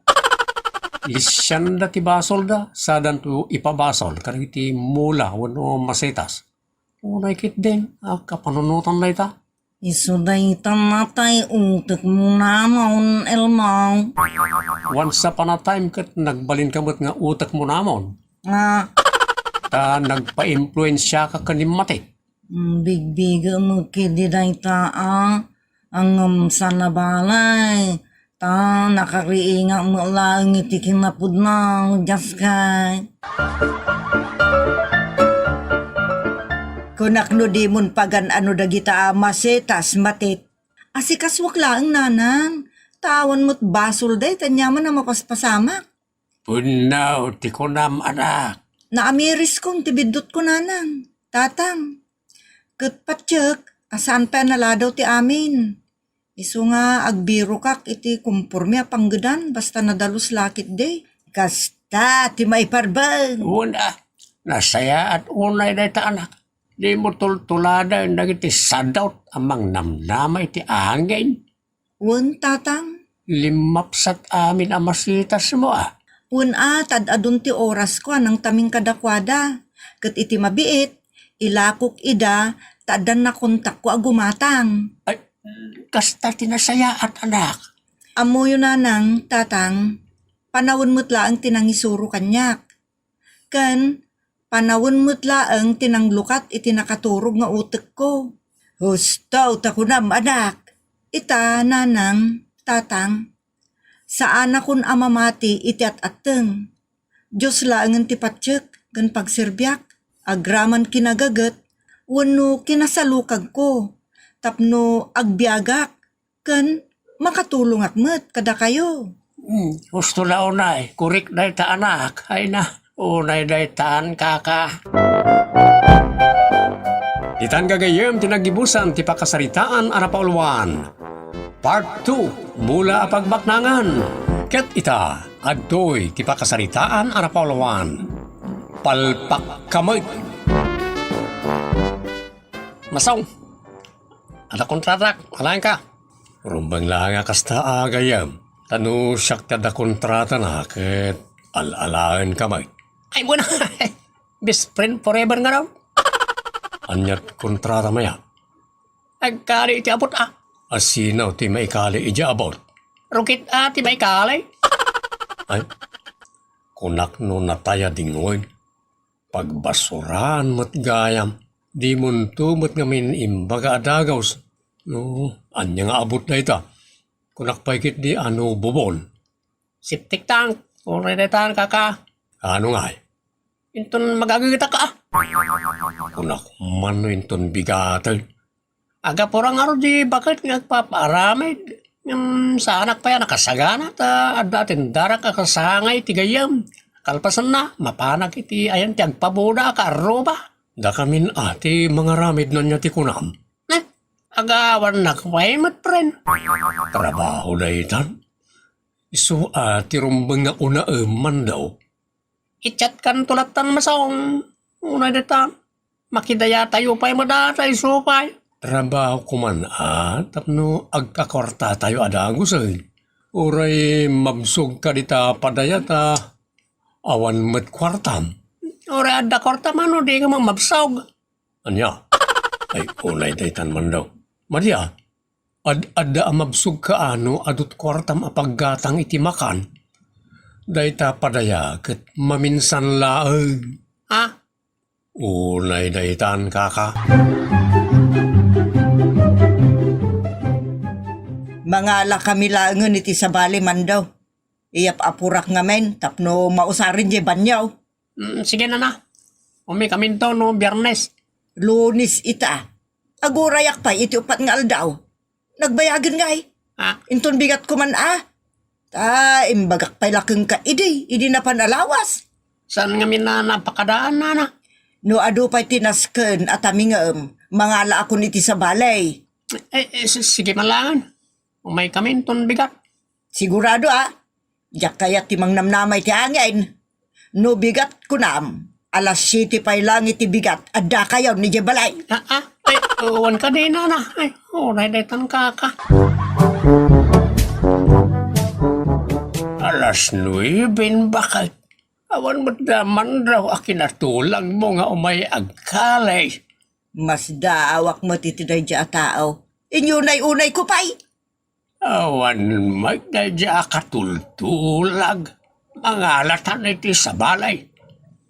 Lisianda ti basolda, sadanto ipabasol kadagiti mula wenno masetas. Unay ketdin a kapanunotan dayta. Isu dayta natay utekmo namon, Elmo. Once upon a time ket nagbalinka met nga utekmo namon. Ah. Ta nagpaimpluensiaka ken ni Matit. Mm, bigbigem met ketdi dayta a, ngem saan a balay, ta nakariingak met laeng iti kinapudno, diaskay. Kunak no dimon pagan-ano dagita a masetas, Matit. Asikasuak laeng, nanang, ta awan met basol dayta aniaman a mapaspasamak. Punnaw ti kunam, anak. Naamiriskon ti biddutko, nanang, tatang. Ket patiek a saan pay a naladaw ti amin. Isu nga agbirokak iti kumporme a panggedan basta nadalus la ketdi. Kasta ti maiparbeng. Wen a, nasayaat unay dayta, anak. Dimo tultuladen dagiti sadot a mangnamnama iti angin. Wen, tatang. Limmapsat amin a masetasmo a. Wen a, ta ad-adun ti orasko a nangtaming kadakuada. Ket iti mabiit, ilakok ida ta addan nakontakko a gumatang. Ay, kasta ti nasayaat, anak. Ammoyo, nanang, tatang, panawen met laeng ti nangisuro kaniak. Ken panawen met laeng ti nanglukat iti nakaturog nga utekko. Husto ta kunam, anak. Ita, nanang, tatang, saanakon a mamati iti at-atteng. Dios laengen ti patiek ken pagserbiak, agraman kinagaget wenno kinasalukagko tapno agbiagak ken makatulongak met kadakayo. Hmm, husto la unay, korek dayta, anak. Ay na, unay daytan, kaka. Ditan gagayyem ti naggibusan ti pakasaritaan a napauluan. Part two, Mula a Pagbaknangan. Ket ita, adtoy ti pakasaritaan a napauluan. Palpakka met. Masong, adda kontratak, alaenka. Rumbeng laeng a kasta a gayyem. Ta no siak ti adda kontratana ket al-alaenka met. Ay, bueno. Best friend forever nga daw. Ania ti kontrata, maya? Agkali iti abut, a. Asino ti maikali iti abut? Rukit a ti maikali. Ay, kunak no natayad ngoy. Pagbasuran met gayam. Dimonto met ngamin imbaga a dagus. No, ania nga abut dayta? Kunak pay ketdi a no bubon. Septic tank, uray daytan, kaka. Ano ngay? Inton magagetak a. Kunak man no inton bigaten. Agapura ngarud di baket nga agpapaaramid. Ngem saanak pay a nakasagana ta adda ti indarak a kasangay ti gayyem. Kalpasanna, mapanak iti ayan ti agpaboda a kaarruba. Dakamin a ti mangaramid no ania ti kunam. Eh, agawannak pay met, friend. Trabaho daytan. Isu a ti rumbeng nga unaem, Mando. I-chat kanto lattan, Masong. Unay dayta, makidayatayo pay met a ta isu pay. Trabaho koman a tapno agkakuartatayo a dagusen. Uray mabsogka dita padayat a awan met kuartam. Uray adda kuartam, ano, dika met mabsog. Ania? Ay, unay daytan, Mando. Maria, ad-adda a mabsogka a no adut kuartam a paggatang iti makan. Dayta padaya ket maminsan laeng. Ha? Unay daytan, kaka. Mangalakami laengen iti sabali, Mando. Iyap-apurak ngamin tapno mausaren diay banio. Mm, sige, nana. Umikaminto no Biyernes. Lunes ita. Agurayak pay iti upat nga aldaw. Nagbayagen ngay? Ha? Inton bigat koman a. Ta, imbagak pay la kenka idi, idi napan a lawas. Saan ngamin a napakadaan, nana? No adu pay ti nasken a tamingem, mangalaakon iti sabali. Eh, eh, si-, sige man laengen. Umaykami inton bigat. Sigurado a, diak kayat ti mangnamnama iti angin. No bigat kunam, alas siete pay laeng iti bigat, addakayon idiay balay. Ah, ah, ay, awan kadi, nana. Ay, uray daytan kaka. Alas nuebe, baket. Awan met da Mandaw a kinatulagmo nga umay agkali. Masdaawak met iti daydiay a tao. Inyunay-unayko pay. Awan met daydiay a katultulag. Mangalatan iti sabali.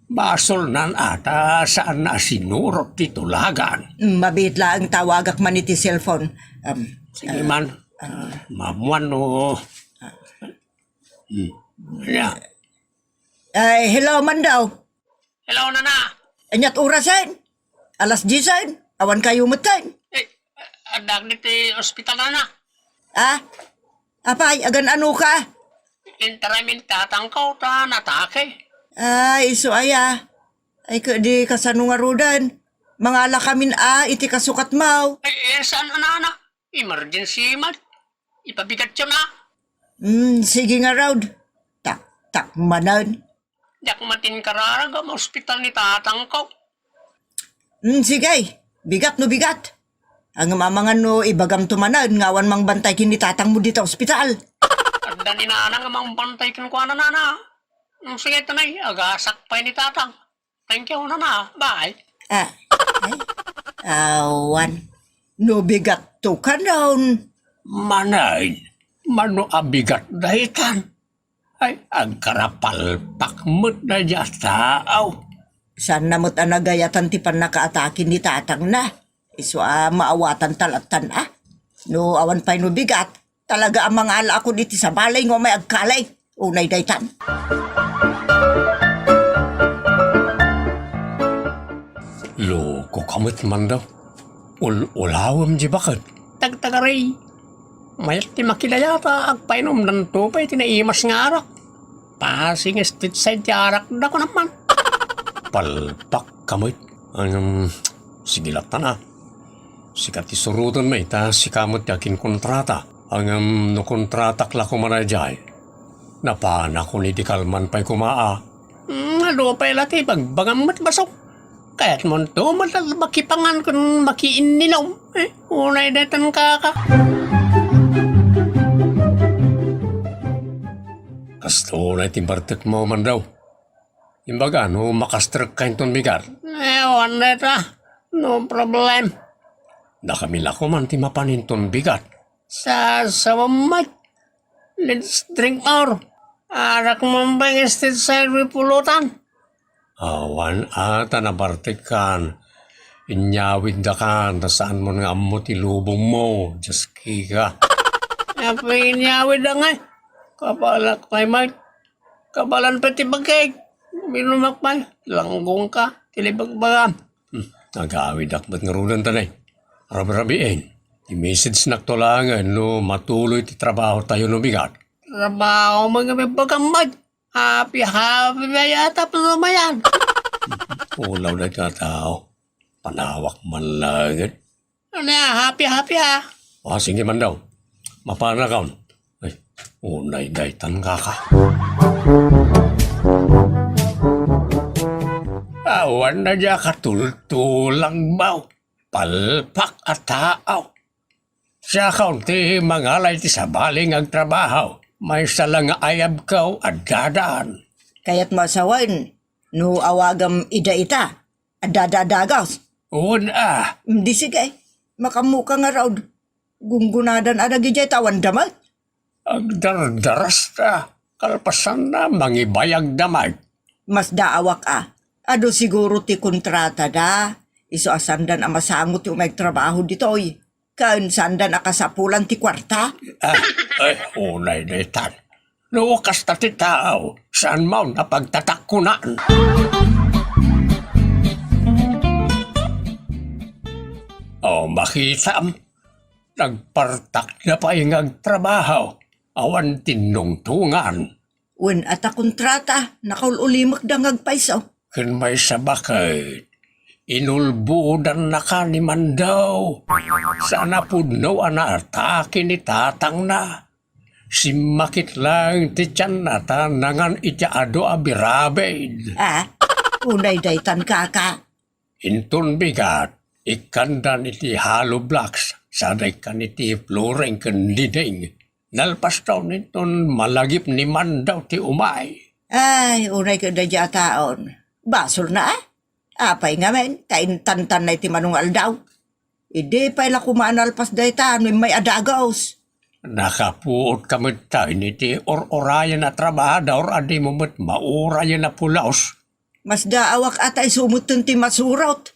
Basolnan a ta saanna a sinurot ti tulagan. Mm, mabiit laeng tawagak man iti cellphone. Um, sige ah, man. Ah, maammuan no. Hmm. Ya. Ay, hello, Mandaw. Hello, nana. Aniat orasen? Alas diesen? Awan kayo metten? Eh, addaak ditoy ospital, nana. Ah? Apay, agan-ano ka? Intarim ni tatangko ta natake. Ay, isu aya. Ay, kadi kasano ngaruden? Mangalakamin a iti kasukatmo. Eh, eh, saan, nana? Emergency man. Ipabigatyo na. Hmm, sige ngarud. Taktak manen. Diak met inkararag a maospital ni tatangko. Hmm, sige. Bigat no bigat. Ngem amangan no ibagamto manen nga awan mangbantay ken ni tatangmo dita ospital. Adda ni nana nga mangbantay kenkuana, nana. Hmm, sige, tanay, agasak pay ni tatang. Thank you, nana. Bye. Ah, ay, awan. No bigatto kanon. Manen, mano a bigat daytan? Ay, agkarapalpak met daydiay a tao. Saanna met a nagayatan ti pannakaatake ni tatangna. Isu a maawatan ta lattan a. No awan pay no bigat, talaga a mangalaakon iti sabali nga umay agkali. Unay daytan. Loko ka met, Mandaw. Ul-ulawem di baket. Tagtagari. Mayat ti makidayata, agpainumdanto pay ti naimas nga arak. Passing state side ti arakda, kunam man. Palpak ka met. Ngem, sige lattan a. Sika ti surotenmi, ta sika met ti akinkontrata. Ngem no kontratak la koma daydiay, napanakon idi kalman pay koma a. Hmm, adu pay la ti ibagbagam met, basok. Kayatmonto met a makipangan ken makiinninom. Eh, unay daytan kaka. Kastoy ti bartekmo, Mandaw. Imbaga no makastrekka inton bigat. Eh, awan dayta. No problem. Dakami la koma ti mapan inton bigat. Sa, sa mamat. Let's drink more. Arak mo ang bang state side pulutan. Awan a ta nabartekkan. Inyawiddakan, ta saanmon nga ammo ti lubongmo. Diyos kika. Apay inyawidda ngay. Kabalak pay, Mike. Kabalan pay ti bagik. Uminumak pay. Langgong ka. Ti libagbagam. Hmm, agawidak met ngaruden tanay. Rabi-rabiin. Ti message nakto laengen no matuloy ti trabaho tayo no bigat. Trabaho mo nga may bagambag. Happy, happy na yata pa naman yan. Ulaw na ito na tao. Panawak man laengen. Ano na, happy, happy, ah. Ah, sige man daw. Mapana ka. Ay, unay daytan kaka. Awan na diya katultulang baw. Palpak a tao. Siya kaunti mangalay ti sabali nga agtrabaho. Maysa la nga ayabkaw a dadaan. Kayat mo asawen, no awagam ida ita, a dadadagas. Wen a. Di sige, makamuka nga raod. Gunggunadan a dagidiay tawan damat. Agdardarasta, kalpasanna, mangibayag da met. Masdaawak a. Adu siguro ti kontratada, isu a saandan a masango ti umay agtrabaho ditoy. Ken saandan a kasapulan ti kuarta. Ah, ay, unay daytan. No kasta ti tao, saan man a pagtatakkunan? O, makitam, nagpartakda pay nga agtrabaho, awan tinnungtungan. Wen, ata kontrata, nakaul-ulimekda nga agpayso. Ken maysa baket, inulbodannaka ni Mandaw. Saan a pudno a naatake ni tatangna. Simmakit laeng ti tianna ta nangan iti adu a birabid. Ah, unay daytan, kaka. Inton bigat, ikkandan iti hollow blocks, sada ikkan iti flooring ken diding. Nalpastaon inton malagip ni Mandaw ti umay. Ay, unay ket daydi a taon. Basolna, ah. Apay ngamin, ta intantanna iti mano nga aldaw. Idi pay la koma a nalpas dayta no immay a dagus. Nakapuotka met ta iti or-orayan a trabahador a dimo met maurayen a pulos. Masdaawak a ta isu metten ti masurot.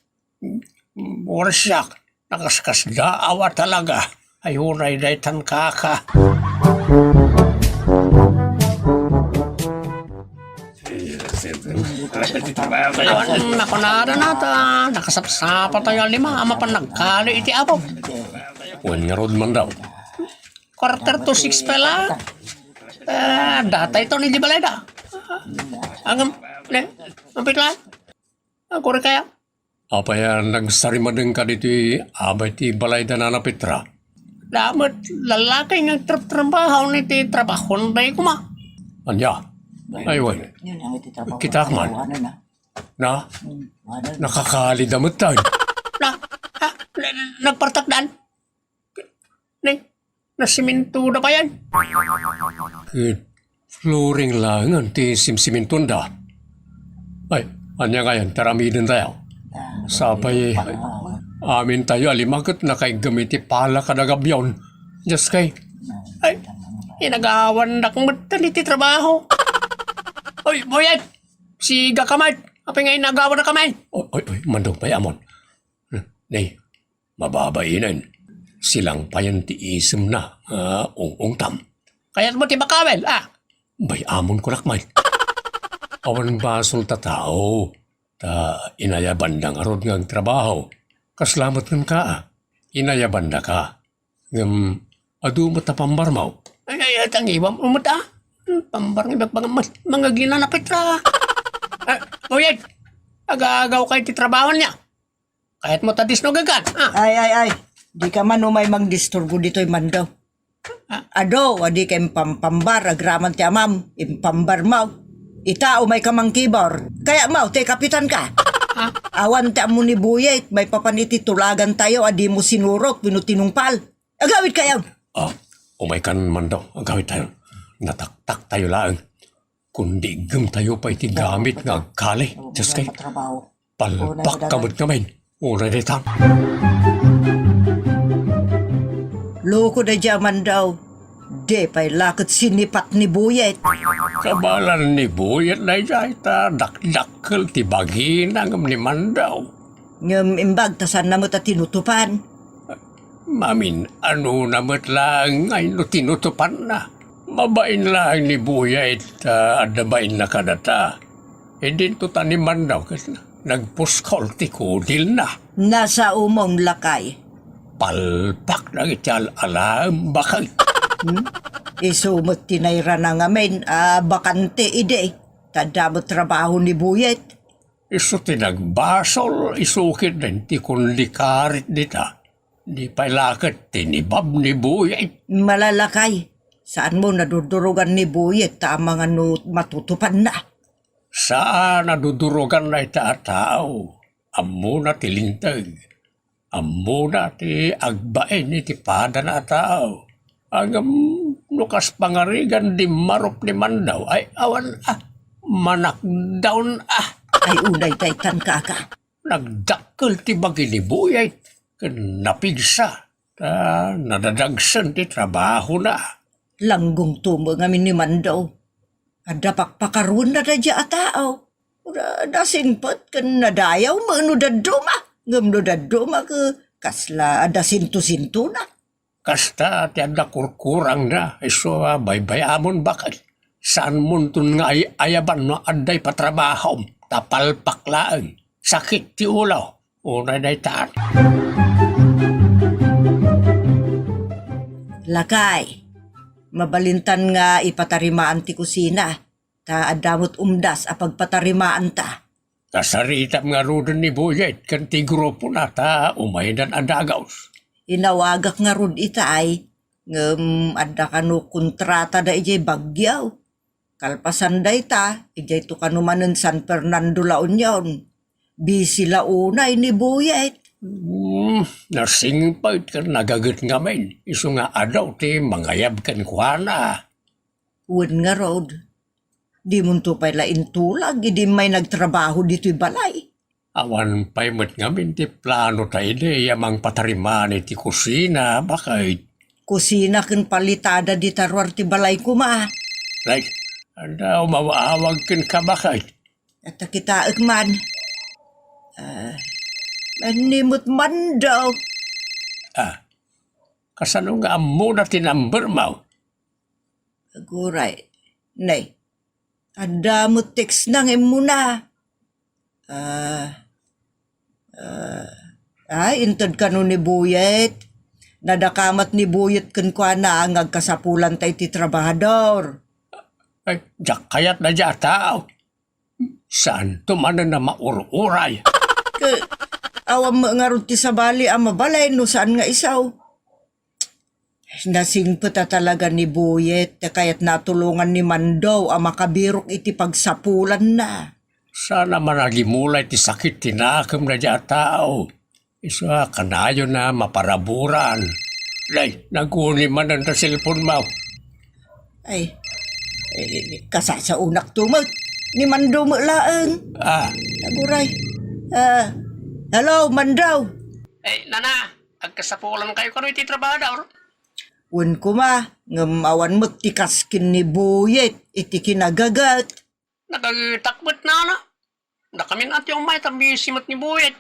Wen siak, nakaskasdaaw a talaga. Ay, unay daytan, kaka. Awan makunada nata, nakasapsapatayo a lima a mapan nagkali iti apo. Wen ngarud, Mandaw. Quarter to six pay la. Eh, dayta ito ni di balayda. Angem, ne, ampit la. Aguri kaya? Apay a nagsarimadengka ditoy abay ti balay da Nana Petra? Damet, lalaki nga trabtrabaho ni ti trabaho, day kuma. Anya? Ay, wen. Yun ang iti trabaho. Kita man. Ano na? Na? Hmm, ano na? Nakakali da met tayo. Na? Ha? Na, na, nagpartakdan? Ni, nasiminto da payan? Ket flooring laengen ti simsimintonda. Ay, ania ngayon, taramiden tayo. Sapay, amin tayo a lima ket nakaiggem iti pala kada gabion. Diyos kay. Ay, inagawan dak metten iti trabaho. Oy, Boyet! Siga ka met! Apay nga inagawan na kami? Oy, oy, oy, mandong pay amon. Nay, mababainen. Silang payan ti isemna, ah, ung-ungtam. Kayat mo ti makawel, ah? Bay-amon ko lakman. Awan basol ta tao, ta inayabanda ngarud nga agtrabaho. Kasla met kenka, ah. Inayabanda ka. Ngem, adu met a pambarmaw. Ay, ay, ay, tangiwam, umot, ah. Hmm, pambarmaw, ibag-, mga, mga, mga ginanapit ra. Ah, Boyet, agagaw kay ti trabaho niya. Kayat mo ta disno gagan, ah. Ay, ay, ay. Di ka man umay mangdisturbo ditoy, Mando. Ah. Adu, adi ka impampambar, agraman ti amam, impambar mo. Ita, umay ka mangkibor. Kaya mo, ti kapitan ka. Ah. Awan ti ammo ni Buyet, maipapan iti tulagan tayo, adi mo sinurot, wenno tinungpal. Agawid kayo. Ah, umay kan, Mando, agawid tayo. Nataktak tayo laeng. Kundi iggem tayo pay ti gamit nga agkali. Diyos kay, palpak ka met ngamin. Uray daytan. Loko daydi a Mandaw. Di pay la ket sinipat ni Buyet. Kabalan ni Buyet daydi ta dakdakkel ti bagina ngem ni Mandaw. Ngem imbag ta saanna met a tinutupan. Mamin-anona met laeng nga no tinutupanna. Mabain laeng ni Buyet ta adda bainna kadata. Idinto ta ni Mandaw ket nagpuskol ti kudilna. Nasaomom, lakay. Palpak dagiti al-alaem, bakay. Hmm? Isu met ti nayrana ngamin a bakante idi. Ta adda met trabaho ni Buyet. Isu ti nagbasol, isu ketdin ti kunlikarit dita. Di pay la ket tinibab ni Buyet. Malalakay, saanmo nadurdurugan ni Buyet ta amangan no matutupanna. Saan a dudurugan dayta a tao. Ammona ti linteg. Ammona ti agbain iti padana a tao. Ngem no kas pangarigan dimmarup ni Mandaw, ay awan a, manakdawn a. Ay, unay daytan, kaka. Nagdakkel ti bagi ni Buyet ken napigsa ta nadadagsen ti trabahona. Langgongto met ngamin ni Mandaw. Adda pakpakaruenna daydi a tao. Ura, nasingpet ken nadayaw met no dadduma. Ngem no dadduma ket kasla adda sinto-sintona. Kasta ti adda kurkurangna, isu a baybay-amon baket. Saanmonton nga ay-ayaban no adda ipatrabahom, ta palpak laeng. Sakit ti ulo. Unay daytan. Lakay, mabalintan nga ipatarimaan ti kusina. ta adda met umdas a pagpatarimaanta. Nasaritam ngaruden ni Buyet ken ti grupona ta umaydan a dagus. Inawagak ngarud itay, ngem adda kano kontratada idiay Baguio. Kalpasan dayta, idiayto kano manen San Fernando, La Union. Busy la unay ni Buyet. Hmm, nasingpet ken nagaget ngamin, isu nga adu ti mangayab kenkuana. Wen ngarud, dimonto pay la intulag idi immay nagtrabaho ditoy balay. Awan pay met ngamin ti plano ta idi a mangpatarimani ti kusina, baket. Kusina ken palitada dita ruar ti balay koma. Like, anda umaw-awag kenka, baket? At kitaek man. Ah, manimot man daw. Ah, kasano nga ammona ti number mo? Aguray. Nay, adda met text na nga immuna. Ah, ah, ay, inted kano ni Buyet. Nadakamat ni Buyet kenkuana nga agkasapulanta iti trabahador. Ay, diak kayat daydiay a tao. Saanto manen a maur-uray? Ke, awan met ngarud ti sabali a mabalin no saan nga isu. Nasingpet a talaga ni Buyet, ta kayatna a tulongan ni Mando a makabirok iti pagsapulanna. Saan a managimulay ti sakit ti nakemna daydiay a tao. Isu a kanayona maparaburan. Lay, naguni manen ta cellphone mo. Ay, eh, kasasaonakto met. Ni Mando met laeng. Ah. Aguray. Ah, hello, Mando. Eh, nana, agkasapulankayo kano iti trabahador? Wen koma, ngem awan met ti kas ken ni Buyet iti kinagaget. Nagagetak met, nana. Dakamin a ti umay ta busy met ni Buyet.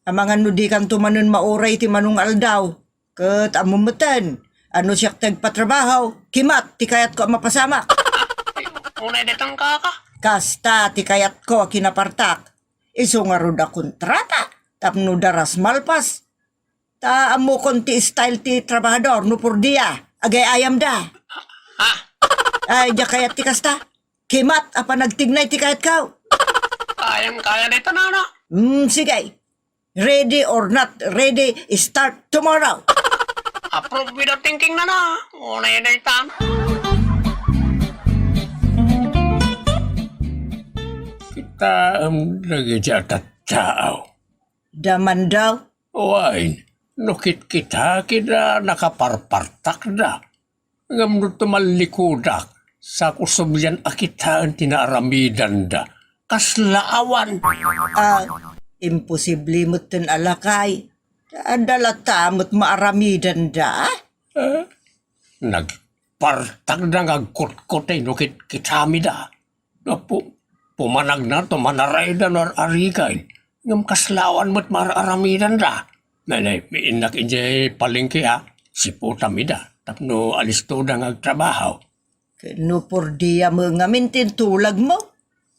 Amangan no dikanto manen mauray iti manong aldaw. Ket ammom metten, a no siak ti agpatrabaho, kimat ti kayatko a mapasamak. Ay, unay daytan, kaka. Kasta ti kayatko a kinapartak. Isu ngarud a kontrata, tapno daras malpas. Ta ammokon ti style ti trabahador no por dia, agay-ayamda. Ha? Ay, diak kayat ti kasta. Kimat a panagtignay ti kayatko. Kayam kaya dayta, nana. Hmm, sige. Ready or not ready, start tomorrow. Approve without thinking, nana. Unay daytan. Kitaem dagiti a tattao. Damanda. Wen, no kitkitakida, nakaparpartakda. Ngem no tumallikudak, sa kusublian a kitaen ti naaramidanda. Kasla awan. Ah, imposible metten a lakay. Adda latta met maaramidanda. Eh? Nagpartakda nga agkutkutay no kitkitamida. Pu-, pumanagna to manarayda no ar-arigan. Ngem kasla awan met mar-aramidanda. Nay, nay, innak idiay palengke a, siputam ida, tapno alistoda nga agtrabaho. Ken no por dia met ngamin ti intulag mo?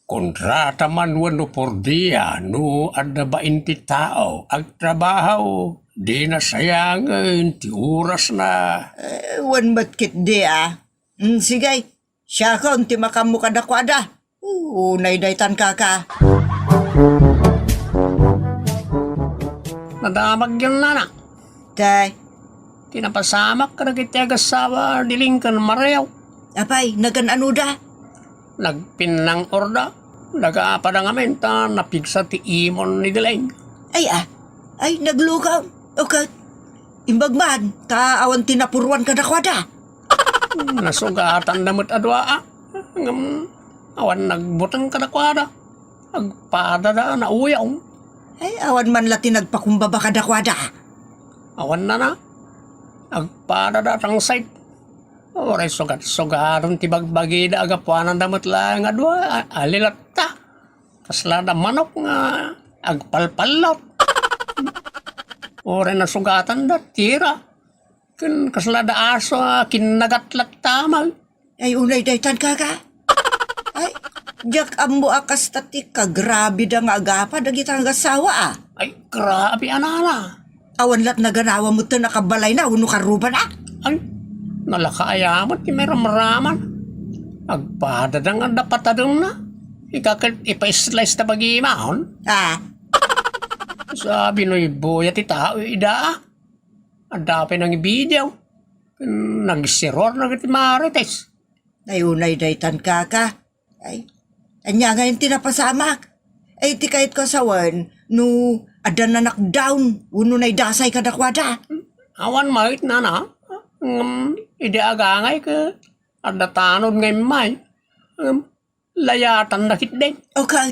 Kontrata man wenno por dia, no adda bain ti tao agtrabaho, di nasayangen ti orasna. Eh, wen met ketdi a. Mm, sige, siakon ti makammo kadakuada. Unay daytan, kaka. Nadamag yan, nana. Tay. Ti napasamak kadagiti agassawa, Diling ken Mario. Apay, nagan-anoda? Nagpinnang-orda. Nagapada ngamin ta napigsa ti imon ni Diling. Ay, ah. Ay, naglugaw. Okay. Imbag man, ta awan ti napuruan kadakuada. Nasugatan da met a dua, ah. Ngem, awan nagbuteng kadakuada. Agpadada, nauyaw. Ay, awan man la ti nagpakumbaba kadakuada. Awan na na. Agpadada, tangsay. Uray sugat-sugaton ti bagbagida, agapuanan da met laeng a dua, a-, alilatta. Kasla da manok nga agpalpallat. Uray nasugatan da, tira. Ken kasla da aso a kinnagatlat tamag. Ay, unay daytan, kaka. Ay, diak ammo a kasta ti kagrabe da nga agapa dagita nga agassawa, ah. Ay, grabe, anana. Awan lat naganawa metten a kabalayna wenno karrubana. Ay, nalaka aya met ti maramraman. Agpadada nga adda patademna. Ika ket ipa-slice ta bagimon. Ah. Sabi no ibuya ti tao ida. Adda pay nangibidiaw. Nagsiror na iti Marites. Ay, unay daytan, kaka. Ay, ania ngayon ti napasamak? Ay, ti kayat ko a sawen, no adda na knockdown, wenno naidasay kadakuada. Awan maitnana. Ngem, idi agangay ket adda tanod nga immay. Ngem, layatan na ketdi. Okay.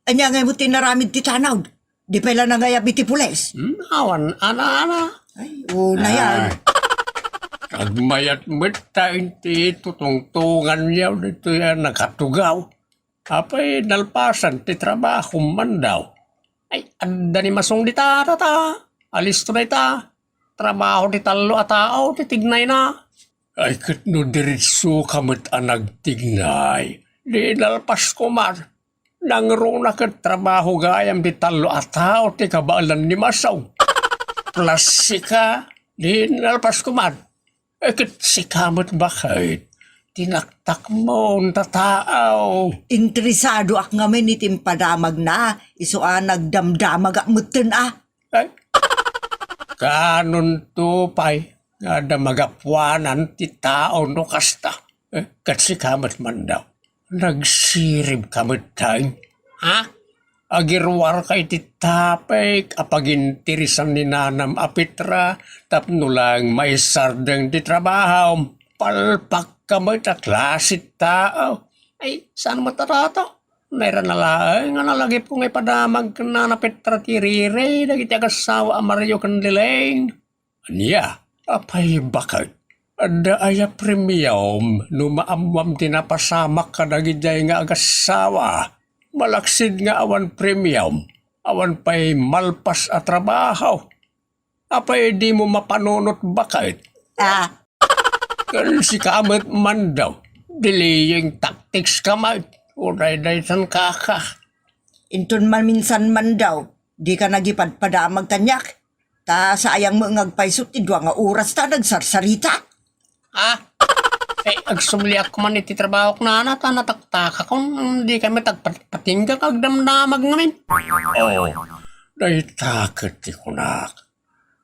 Ania ngay mo ti inaramid ti tanod? Di pay la nangayab iti pulis? Hmm, awan, ana, ana. Ay, una yan. Ah, agmayat met ta inti tutungtungan yaw ditoy a nakatugaw. Apay nalpasan ti trabaho man daw. Ay, adda ni Masong di tata ta. Alisto na ita. Trabaho ti tallo a tao ti tignayna. Ay, ket no diretso ka met a nagtignay, di nalpas ko man. Nangruna ket trabaho gayam ti tallo a tao ti kabaelan ni Masong. Plus sika, di nalpas ko man. Eh, ket sika met baket, tinaktakmon ta tao. Interesadoak ngamin iti impadamagna, isu a nagdamdamagak metten a. Eh, kanonto pay nga adda magapuanan ti tao no kasta. Eh, ket sika met man daw. Nagsirib ka met, tay? Ha? Agiruar ka iti tapek a paginteresan ni nanam a Petra tapno laeng maisardeng ti trabahom. Palpak ka met a klase tao. Ay, saan met a tata? Naira na laeng nga nalagipko nga ipadamag ken nana Petra ti riri dagiti agassawa a Mario ken Lileng. Ania? Apay baket? Adda aya premium no maammuam ti napasamak kadagidiay nga agassawa? Malaksid nga awan premium, awan pay malpas a trabaho. Apay dimo mapanunot baket? Ah. Ken sika met man daw, delaying tactics ka met. Uray daytan kaka. Inton maminsan man daw, di ka nagipadpadamag kaniak. Ta sayang met nga agpayso ti dua nga oras ta nagsarsarita. Ah, eh, agsumliak man iti trabahok nana, ta nataktakakon, di kami tagpatingga, agdamdamag ngamin. Oh, dayta ket ti kunak.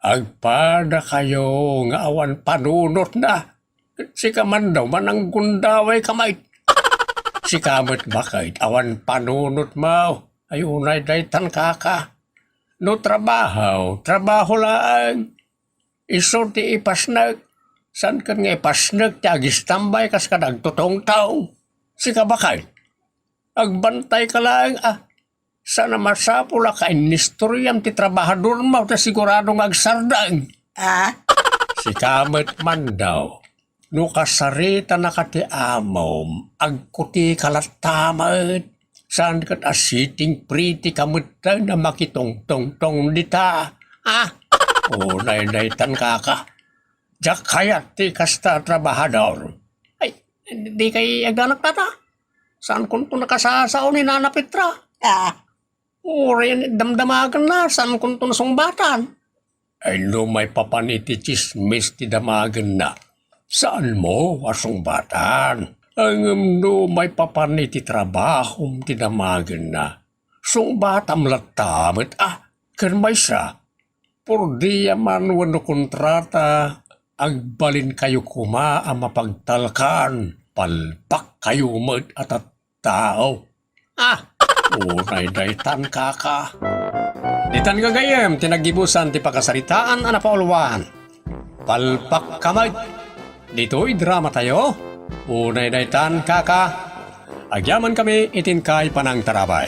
Agpadakayo nga awan panunotna. Sika man daw, mananggundaway ka met. Sika met baket, awan panunotmo. Ay, unay daytan kaka. No trabaho, trabaho laeng. Isu ti ipasnek. Saan ket nga ipasnek ti agistambay kas kada agtutungtong. Sika baket, agbantay ka laeng a. Saan a masapul a kainistoriam ti trabahadormo ta sigurado nga agsardeng. Ah? Sika met man daw. No kasaritanaka ti amom, agkuti ka latta met. Saan ket a sitting pretty ka met a makitungtungtong dita. Ah? Unay daytan kaka. Diak kayat ti kasta a trabahador. Ay, di kay aganak tata? Saan kunto nakasasao ni Nana Petra? Ah. Uray damdamagenna, saan kunto nasungbatan? Ay, no maipapan iti tsismis ti damagenna, saanmo a sungbatan. Ngem no maipapan iti trabahom ti damagenna, sungbatam latta met a. Ken maysa, purdiya man wenno kontrata, agbalinkayo koma a mapagtalkan, palpakkayo met a tattao. Ah, unay daytan, kaka. Ditan gagayyem ti naggibusan ti pakasaritaan a napauluan. Palpakka met. Ditoy dramatayo, unay daytan, kaka. Agyamankami iti inkay panangtarabay.